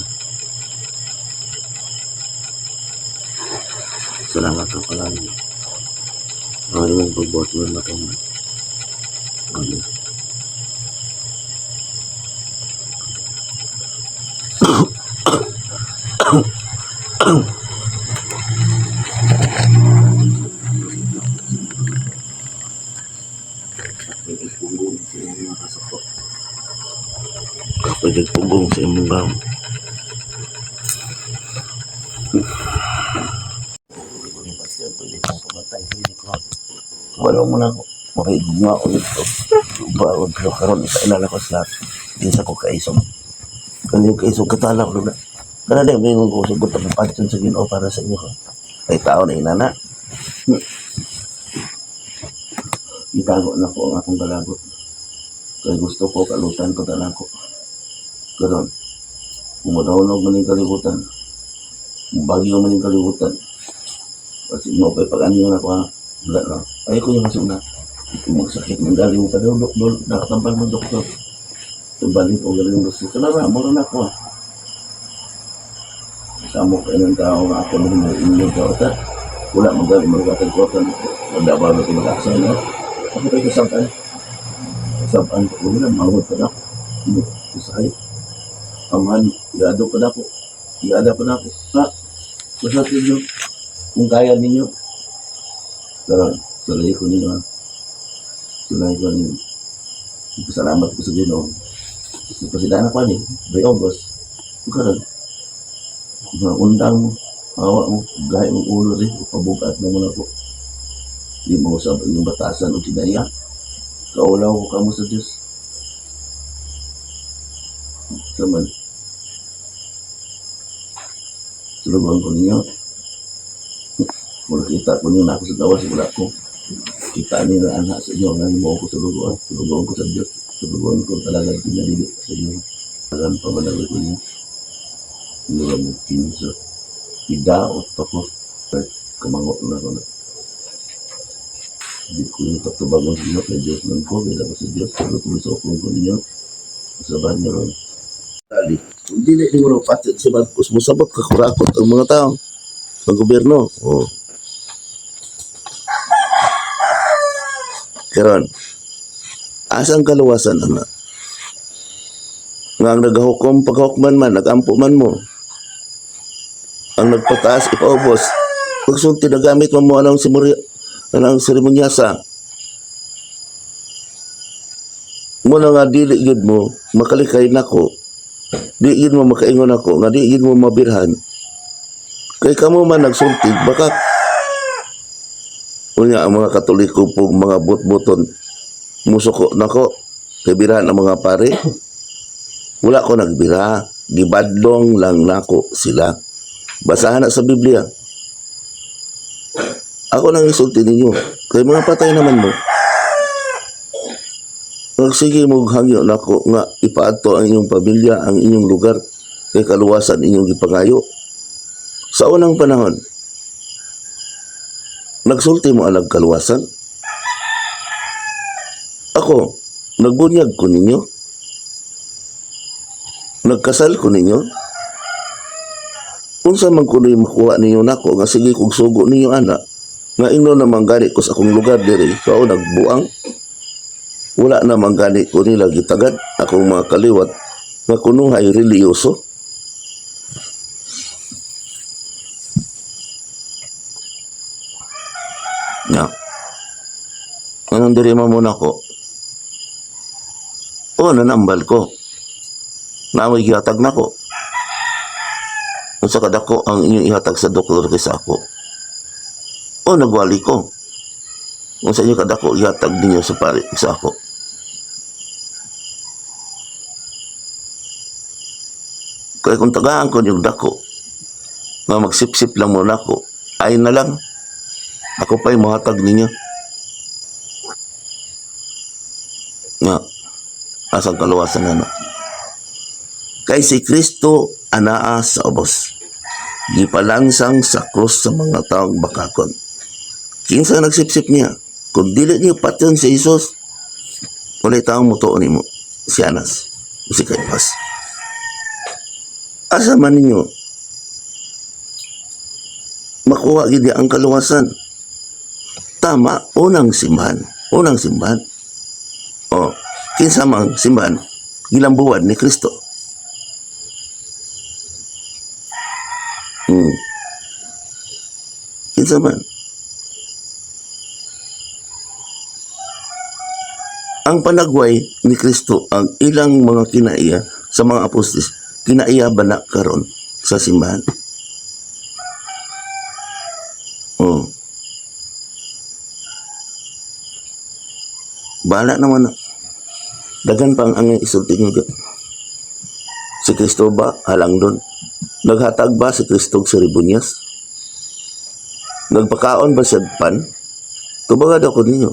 Salamat ang kalangin. Ang imong pagbuhat mo matuman. Amen. Pugong sa imong kasako. Kapag nagpugong sa imong gam. Wala mo na ako. Makigugma ko dito. Baon pero karon ikainala ko sa lahat. Di sa ko kaisog. Kani kaisog katala ko na. Kana di may ko sugot ang patyon sa Ginoo para sa inyo. Kay tao na inana. Itago na ko ang akong galagot. Kay gusto ko kalutan ko tanan ko. Karon, kumudawnog man yung kalibutan. Bagyo man yung kalibutan. Kasi mo pa'y pag-anyo na ko ha. Wala na. Ay ko yung masuna. Magsakit ng galing mo pa daw, doktor. Nakatambal mo, doktor. Tumbalik ko galing gusto. Kanara, mura na ako ha. Samo kayo ng tao nga ako nung may inyo ka. Ta. Wala mo galing magkatag ko. Magdabaw na tumag-asa na. Ako tayo kasapan. Kasapan ko. Wala, mawad pa na ako. Usahay. Amahan, iado pa na ako. Iada pa na ako. Ha? Basta ninyo. Kung kaya ninyo. Karon, sulay ko ninyo ha. Sulay ko ninyo. Pasalamat ko sa Ginoo. Nagpasidaan ako ani, by August. Karon, mga undang mo, hawa mo, gahi mong ulo rin, pabugat na mo na po. Di mo usab ang iyong batasan o kinaya. Kaulaw ko kamo sa Diyos. Saman. Sulugon ko ninyo. Mula kita ko ninyo na ako sa gawas, wala ko. Kita niyo na anak sa inyo, nga mo ako sulugoan. Sulugoan ko sa Diyos. Sulugoan ko talaga pinalili sa inyo. Alam pa ba ko ninyo? Mula mo kinsa. Idaot ako. Kahit kamangot na ako na. Di ko yung tatubagon sa inyo, kay Diyos man ko, kaya ko sa Diyos, pero tumisokong ko ninyo. Sabahan niyo ron. Dali. Kung dili ni mo patid si Marcos, musabot ka kurakot ang mga tao. Ang gobyerno. Oh. Karon, asang kaluwasan ana? Nga ang nagahukom paghukman man, nagampo man mo. Ang nagpataas ipaubos. Pagsulti nagamit mo mo anang simuri anang seremonyasa. Muna nga dili gyud mo makalikay nako. Di gyud mo makaingon ako nga di gyud mo mabirhan. Kay kamo man nagsulti baka unya ang mga Katoliko po mga butbuton musuko nako kay birahan ang mga pare. Wala ko nagbira, gibadlong lang nako sila. Basahan na sa Biblia. Ako nang isulti ninyo. Kay mga patay naman mo. Nagsige mo hangyo nako nga ipaadto ang inyong pamilya, ang inyong lugar kay kaluwasan inyong gipangayo. Sa unang panahon, nagsulti mo alag kaluwasan. Ako, nagbunyag ko ninyo. Nagkasal ko ninyo. Unsa man kuno'y makuha ninyo nako nga sige kog sugo ninyo ana nga ingno naman gani ko sa akong lugar diri kao nagbuang wala naman gani ko nila gitagad akong mga kaliwat nga kunuhay reliyoso. Nga. Anong diri mo muna ko? O, nanambal ko. Naamoy gihatag na ko. Unsa kadako ang inyong ihatag sa doktor kaysa ako. O, nagwali ko. Unsa inyo kadako ihatag ninyo sa pari sa ako. Kaya kung tagaan ko yung dako, nga magsipsip lang muna ako, ay na lang. Ako pa'y muhatag ninyo. Nga, asang kaluwasan na na. Kay si Kristo anaa sa ubos. Gipalansang sa krus sa mga taong bakakon. Kinsa nagsipsip niya? Kung dili niyo patyon si Jesus, walay taong mutuo nimo. Si Anas, o si Caiphas. Asa man ninyo makuha gid ang kaluwasan? Tama, unang simbahan. Unang simbahan. O, kinsa mang simbahan, gilambuan ni Kristo. Kinsa man? Ang panagway ni Kristo ang ilang mga kinaiya sa mga apostoles, kinaiya ba na karon sa simbahan? Oh. Bahala naman na. Dagan pang ang isulti nyo dyan. Si Kristo ba halang doon? Naghatag ba si Kristo og seremonyas? Nagpakaon ba siya pan? Tubaga daw ko ninyo.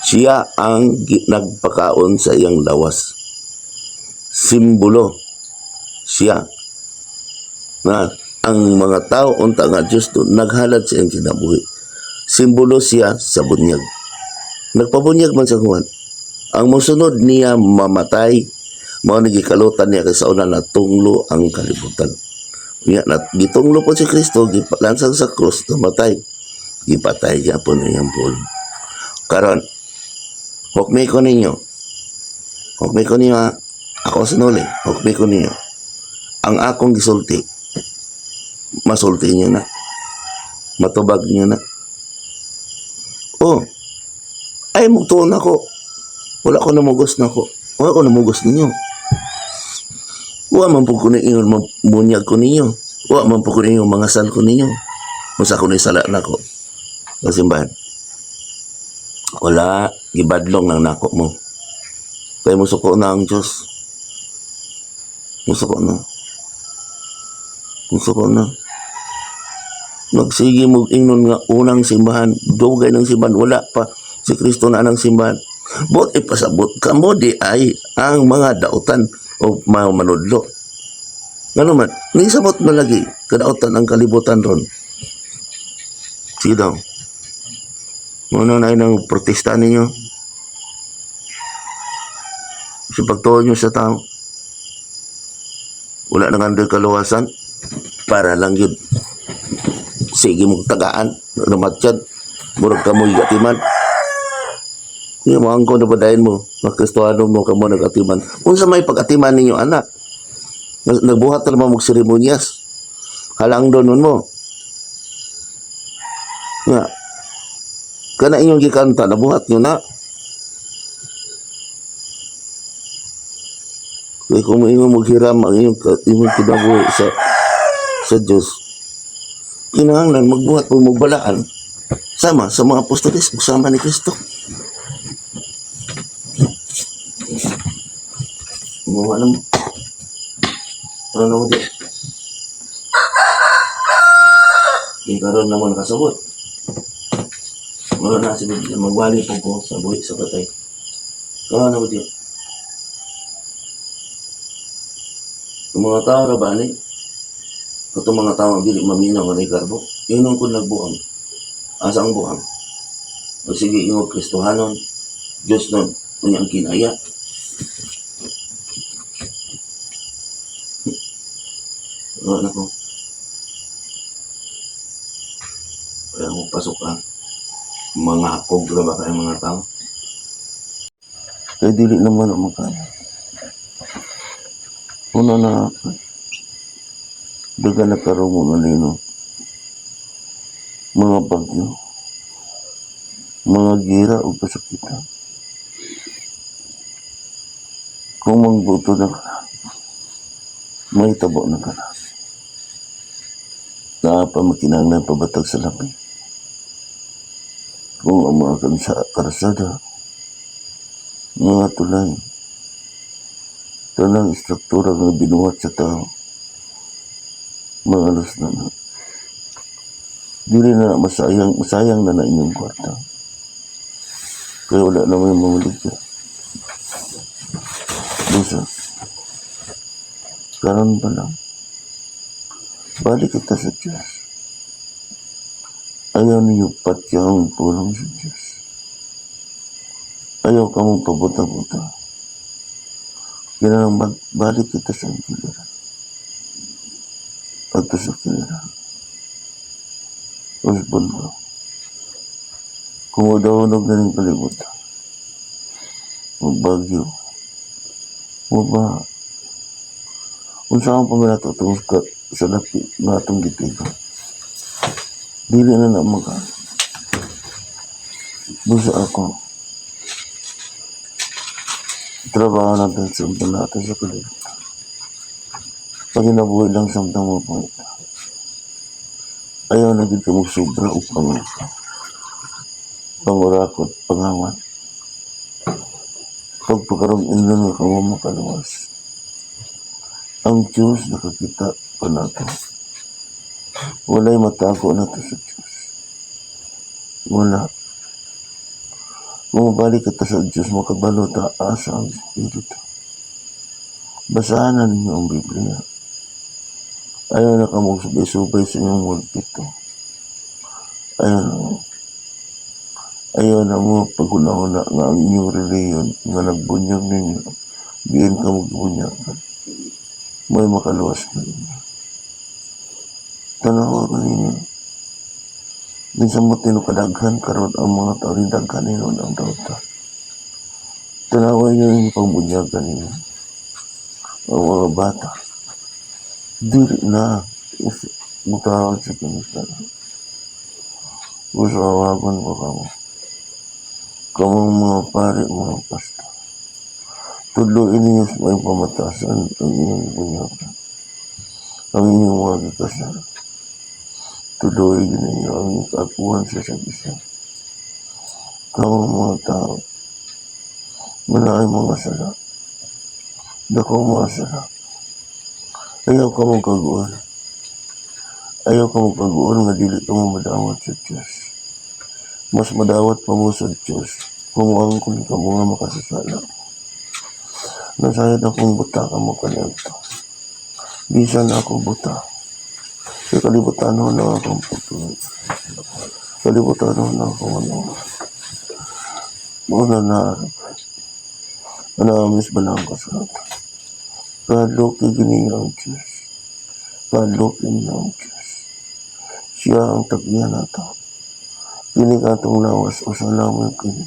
Siya ang nagpakaon sa iyang lawas. Simbolo siya na ang mga tao unta nga Diyos to naghalad sa iyang kinabuhi. Simbolo siya sa bunyag. Nagpabunyag man sa Juan. Ang mosunod niya mamatay, mao ni gikalutan niya kay sa una natunglo ang kalibutan. Niya na gitunglo po si Kristo, gipalansang sa krus, namatay. Gipatay gyapon ang iyang pulong. Karon, hukmi ko ninyo. Hukmi ko ninyo ha. Ako sinuli, hukmi ko ninyo. Ang akong gisulti, masulti niyo na. Matubag niyo na. Oh, ay mugtuon ako. Wala ko namugos na ako. Wala ko namugos ninyo. Wa man pud ko ninyo, bunyag ko ninyo. Wa man pud ko ninyo, mangasal ko ninyo. Musa ko ni sala nako. Sa simbahan. Wala, gibadlong lang nako mo. Kaya musuko na ang Diyos. Musuko na. Musuko na. Nagsige mo ingnon nga unang simbahan, dugay ng simbahan, wala pa si Kristo na ang simbahan. Bot ipasabot kamo di ay ang mga dautan o mga manudlo. Ngano man, nisabot na lagi kadautan ang kalibutan ron. Sige daw. Muna na ng protesta ninyo. Sa pagtuo nyo sa tao. Wala na nga kaluwasan. Para lang yun. Sige mong tagaan. Lumatsyad. Murag ka mo'y atiman. Hindi mo angko na padayon mo. Makristohano mo ka mo nag-atiman. Kung sa may pag-atiman ninyo, anak. Nagbuhat na naman mong seremonyas. Halang doon mo. Nga. Kana inyong gikanta, nabuhat nyo na. Kaya kung inyong maghiram ang inyong, inyong kinabuhi sa Diyos, kinahanglan magbuhat po magbalaan sama sa mga apostoles, sama ni Kristo. Gumawa na mo. Ano na mo di? Di karon na mo nakasabot. Wala na si Biblia. Magwali po ko sa buhi sa patay. Karon na mo di. Ang mga tao ra ba ni? Katong mga tao ang dili maminaw nga garbo. Yun ang kun nagbuang. Asa ang buang? O sige, ingog Kristohanon, Diyos nun, unya ang kinaya. Wala na ko. Kaya mo pasok ka. Mga hakog ra ba kayo mga tao? Kaya dili naman ang makaya. Una na daga na karon mo manino. Mga bagyo. Mga gira o kasakitan. Kung mangbuto na ka, may tabo na ka na. Naa pa makinahanglan pabatag sa labi. Kung ang mga karsada, mga tulay, tanang istruktura nga binuhat sa tao, maalos na na. Dili na masayang, masayang na na inyong kwarta. Kaya wala na may mamuligya. Busa. Karon pa lang. Balik kita sa Diyos. Ayaw ninyo patyang pulong sa Diyos. Ayaw ka mong pabuta-buta. Kailangan magbalik kita sa kiliran. Adto sa kiliran. Usbon ko. Kung madawnog na ning kalibutan. Magbagyo. Mabaha. Unsa ang panganato tungod ka sa lapi nga atong gitigan. Dili na na maka. Busa ako. Trabaho natin sa natin sa kalibutan. Paginabuhi lang samtang mapangita. Ayaw na gid ka mo sobra o pangita. Pangurakot, pangawat. Pagpakarong ingon nga kamo makaluwas. Ang Diyos nakakita pa nato. Walay matago nato sa Diyos. Wala. Kung mabalik kita sa Diyos, makabalo ta asa ang Espiritu. Basahan na ninyo ang Biblia. Ayaw na ka magsubay-subay sa inyong mulpito. Ayaw na mo. Ayaw na mo paghuna-huna nga ang inyong reliyon nga nagbunyag ninyo. Diin ka magbunyag. May makaluwas ka ninyo. Tanawa ko ninyo. Minsan mo tinukadaghan karon ang mga tao rin daghan nino ang dauta. Tanawa ninyo yung pagbunyagan ninyo. Ang mga bata. Dili na. Mutawag sa kinikan. Gusto awagon ko kamo. Kamong mga pare, mga pastor. Tudloin ninyo sa mga pamatasan ang inyong bunyagan. Ang inyong mga gikasal. Tudloin ninyo ang inyong kaakuhan sa isa't isa. Kamong mga tao. Wala ay mga sala. Dako mga sala. Ayaw ka mong kaguon. Ayaw ka mong kaguon nga dili ka mo madawat sa Diyos. Mas madawat pa mo sa Diyos kung moangkon ka mo nga makasasala. Nasayod akong buta ka mo kaniadto. Bisan ako buta. Sa kalibutan ho na akong pagtuloy. Kalibutan ho na akong ano. Muna na Anamis ba lang ko sa Kahadloki gini ang Diyos. Kahadloki niya ang Diyos. Siya ang tag-iya nato. Kini katong lawas o sa lamang kini.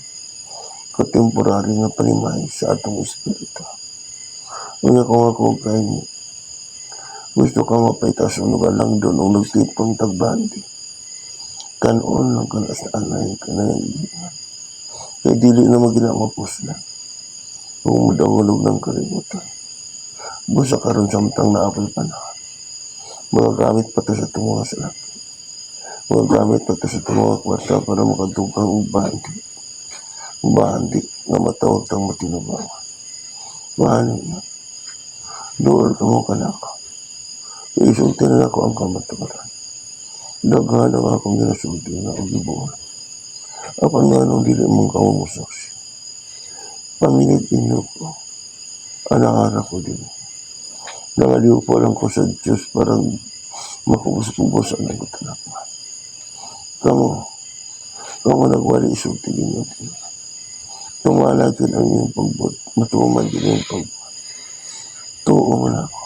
Katemporary nga panimay sa atong espiritu. Unya kung ako kaini, gusto ka mapaitas ang lugar lang doon ang nagtipon tagbandi. Kanon lang kanas na anay kanay. Kay dili na magina mapuslan. Kung madangulog ng kalibutan. Busa karon samtang naapoy panahon. Magagamit pa to sa itong mga salapi. Magagamit pa to sa itong mga kwarta para makadugang og bandi. Bandi nga matawag tang matinubangan. Maano na. Dool ka mo kanako. Isulti na ako ang kamatuoran. Daghan ang akong ginasulti nga og gibuhat. Apan nga nung dili mong kamo mosaksi. Paminit inyo ko. Anahara ko din. Nangaliw po lang ko sa Diyos parang makubos-kubos ang nagutanapan. Kamo, kamo nagwali isulti ninyo. Tumalagin ang iyong pagbot. Matuman din ang pagbot. Tuo mo na ako.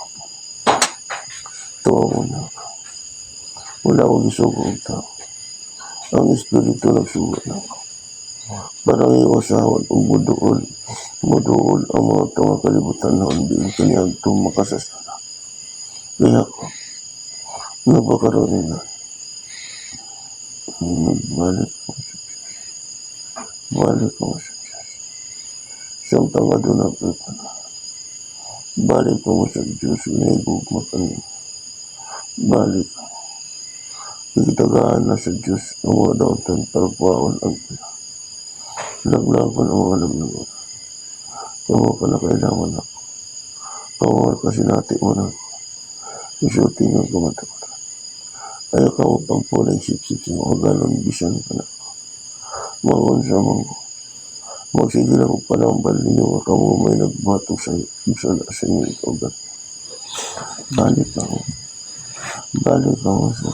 Tuo mo na ako. Wala akong gisugo og tao. Ang Espiritu nagsugo na ako. Parang iwasawan o muduol. Muduol ang mga tao kalibutan noon din kaniadto makasasala. Kaya ko, napakaroon na. Nagbalik ko sa Diyos. Balik ko sa Diyos. Samtang aduna pa panahon. Balik ko sa Diyos, nahigugma ka niya. Balik. Ikitagaan na sa Diyos ang mga dautan para kuhaon ang pila. Laglagon ang mga laglagon. Kamo ka na kailangan ako. Kamo ka sinati mo na ako. Isulti nga kamatuoran. Ayaw ka mo pagpulay sipsip sa mga galon bisan ka na ako. Mangon sa man ko. Magsige lang ko panambal ninyo nga kamo may nagbato sa sala sa inyong kaugat. Balik ako. Balik ako sa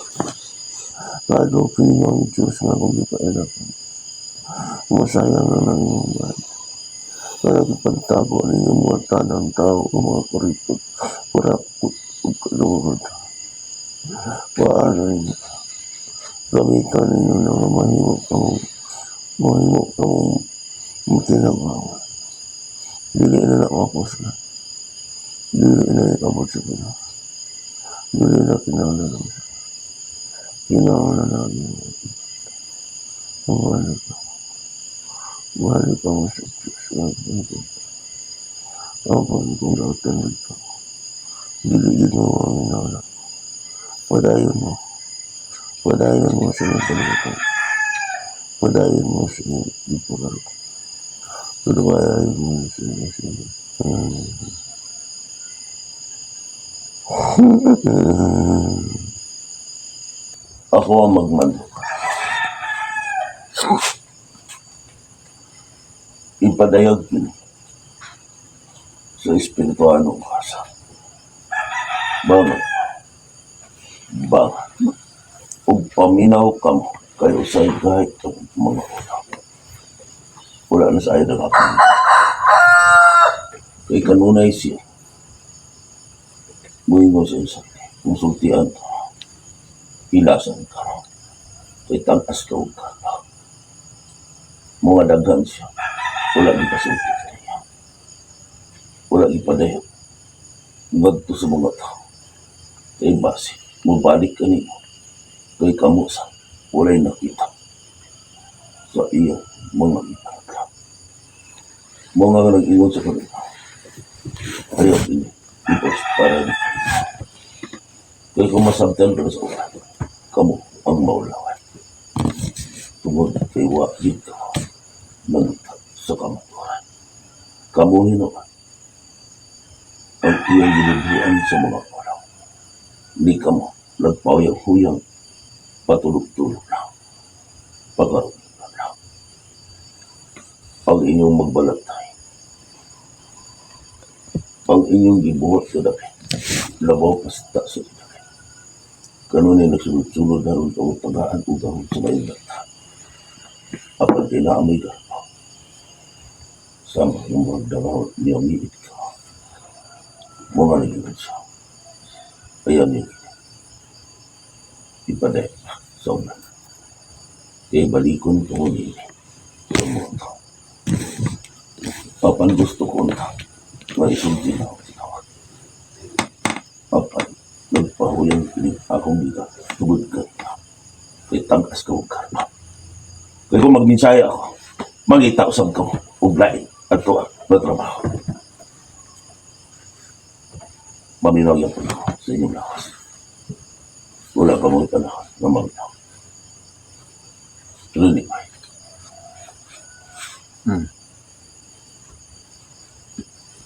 Kaluoy ninyo ang Diyos nga akong gipaila ko. Masayang na lang inyong balik. Kaya gipagtago ninyo mga tanang tao o mga kuripot, kurakot ug kalugod. Paano ninyo? Gamitan ninyo na nga mahimo kamong matinabangon. Dili na na mapuslan. Dili na iabot sa Ginoo. Dili na kinahanglan ang kinahanglan na ang Balik ako. Balik ako sa Diyos nga akong Apan kung dautan gid ka, dili gid mo ang kinahanglan. Padayon mo. Padayon mo sa inyong kalibutan. Padayon mo sa inyong gipugaro. Padayon mo sa inyong sige. Ako ang magmando. Ipadayag kini sa espirituanong kasa. Bangat, bangat, ug paminaw kamo kayo sa kahit ang mga ulaw. Wala na sa ayaw ng akong. Kay kanunay siya. Muingon sa isa. Kung sultian ka, ilasan ka. Kay tag-as ka og kapa. Mga daghan siya. Wala gipasulti kaniya. Wala gipadayag ngadto sa mga tao. Kay base, mubalik kanimo. Kay kamo sa walay nakita sa iyang mga gipanagla. Mga nga nag-ingon sa kanila. Ayaw ini. Ipos para ni. Kay kung masabtan ka na sa ulan, kamo ang maulawan. Tungod kay wa gid ka nangita sa kamatuoran. Kamo hinuon ang iyang ginubuan sa mga ulaw. Di kamo nagpahuyang-huyang, patulog-tulog lang. Pagkaroon lang. Ang inyong magbalatay. Ang inyong gibuhat sa dapit. Labaw pa sa taas sa dapit. Kanunay nagsunod-sunod na ron kamo tagaan o gahom sa mayong data. Apan kay naamoy garba. Sama ng mga dagaw niya miit ka. Mga nagiging siya. Ayan yun. Ipaday sa ulan. Kaya balikon ko nini sa mga tao. Apan gusto ko na maisulti na ako tinawag. Apan nagpahuyang kini akong giga tungod kaniya. Kay tag-as ka og karma. Kay kung magminsaya ako, mangita usab ko og lain at tuwa na trabaho. Maminaw yan po ako sa inyong lakas. Wala pa mong panahon na maminaw. Rinig mo.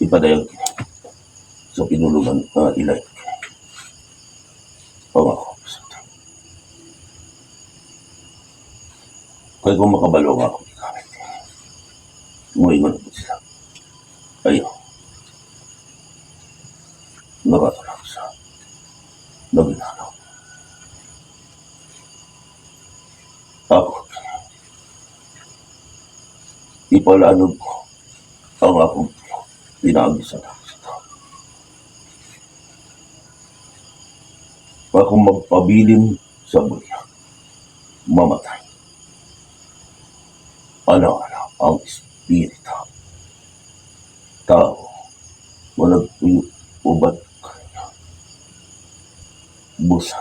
Ipadayag kini sa pinulugan ilay kini. Pangako sa Kay kung makabalo nga ako gigamit kini. Muingon po sila. Ayaw. Nakatulog sa naginanaw. Ako, ipalanog ko ang akong pinaagi sa sa tao. Akong magpabilin sa buya, mamatay. Ano-ano ang espiritu. Tao, walang tuyo ubat kanya. Busa.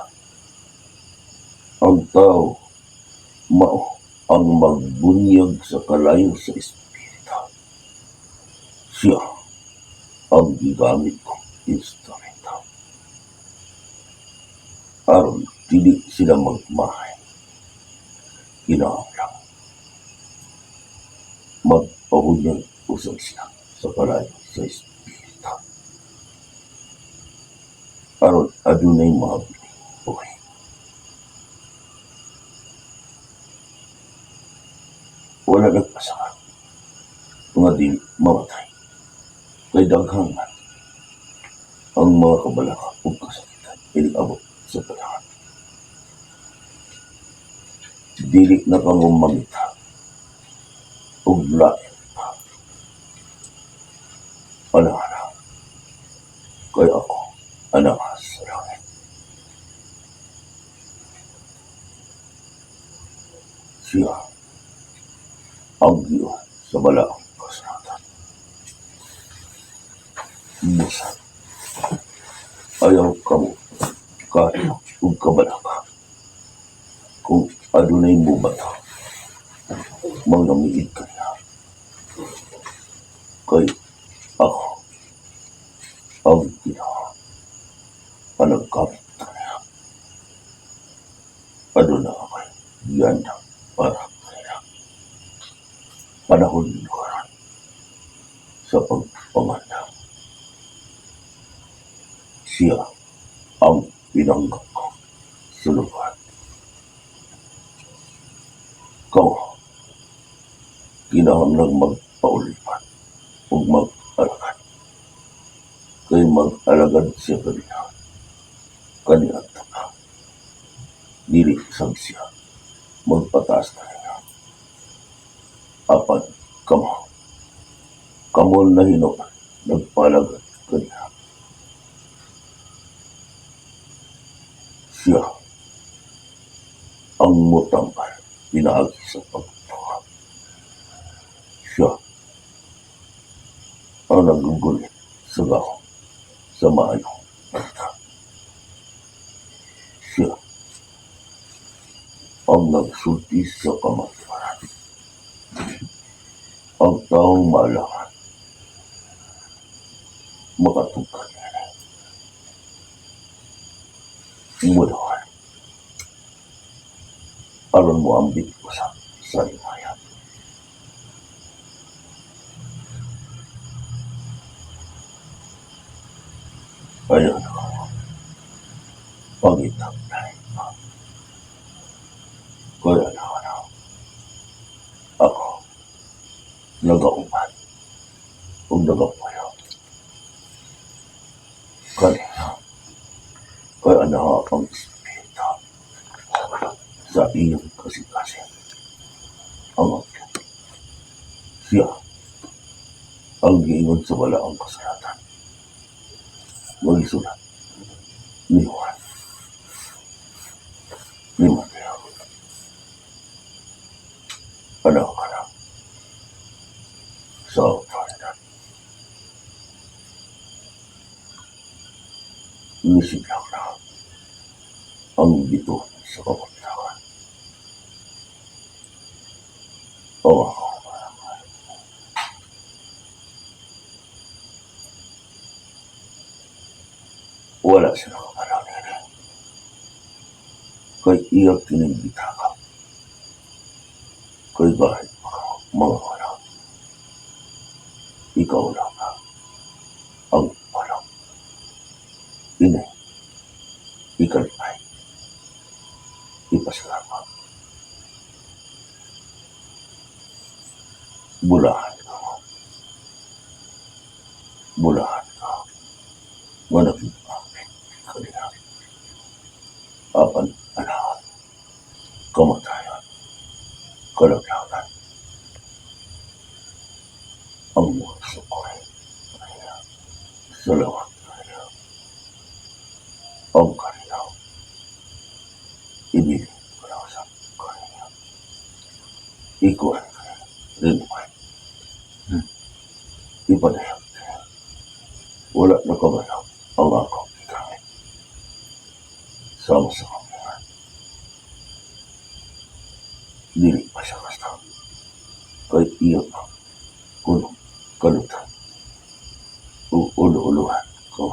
Ang tao, mao ang magbunyag sa kalayo sa espiritu. Siya ang gigamit kong instrumento. Aron dili sila magmahay. Kinahanglan magpahunyag usab sila sa kalayo sa espiritu. Aron adunay mahabiling buhi. Wala nagpasaka nga dili mamatay. Kay daghan man Ang mga kabalaka ug kasakitan inig-abot sa tanan. Dili na kamo mangita og lain pa. Ana-ana, kay ako anaa sa langit. Siya ang Dios sa balaang kasulatan. Busa, ayaw kamo kahadlok ug kabalaka kung adunay mobato mangnamiid kaniya. Kay ako ang Ginoo nga nagkamit kaniya. Aduna ako'y giandam para kaniya. Panahon karon sa pagpangandam. Siya ang pinanggap ko suluhan. Kamo, kinahanglang magpaulipan ug mag-alagad. Kay mag-alagad siya kaniya, kaniadto pa. Dili sab siya magpataas kaniya. Apan kamo, kamo na hinuon nagpalagad kaniya. Siya ang motambal pinaagi sa pagtuo. Siya ang naggugunit sa gahom sa maayong balita. Siya ang nagsulti sa kamatuoran. Ang taong maalangan makatugkad niini. Moduol aron moambit usab sa himaya. Ayaw na kamo, pangitag lain pa. Kay ana-ana, ako nagauban ug nagapuyo kaniya, kay anaa ang Espiritu sa iyang kasing-kasing. Ang apil. Siya ang giingon sa balaang kasulatan. Magisulat ni Juan, ni Mateo. Anak ka na sa autoridad. Nisidlak na ang bituon sa kapagtakan. O ako, wala sila kabalo niini. Kay iya kining gitaka. Kay gahit pa mga anak. Ikaw lang ang walang ini ikalipay ipasalamat. Bulahan ka. Bulahan ka. Nga naging kaniya. Apan anahan, kamatayan, kalaglagan, ang mga sukoy kaniya. Salamat kaniya. Ang kaniya. Ibig ko na sa kaniya. Ikuan kaniya. Rinwan. Ipadayag kaniya. Wala na kabalo ang akong gigamit. Sama sa kamera. Dili pa siya kasta. Kay iya pa kuno kalutan. O ulo-uluhan ko.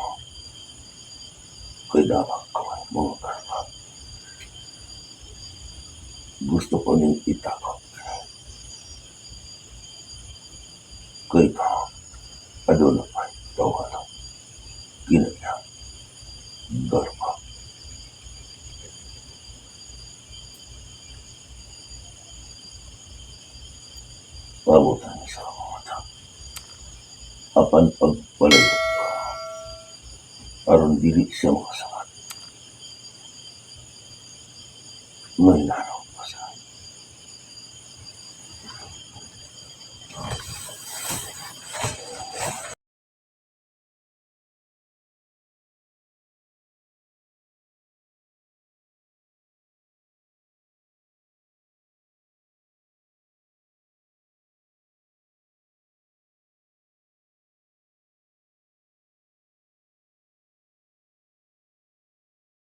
Kay dapat ko mga karpa. Gusto ko ning itakot. Kay ka, aduna pa tawala. Kinaya, garba. Pabutan sa akong mata. Apan pagpalayo ka, Aron dili siya makasabat. May laro.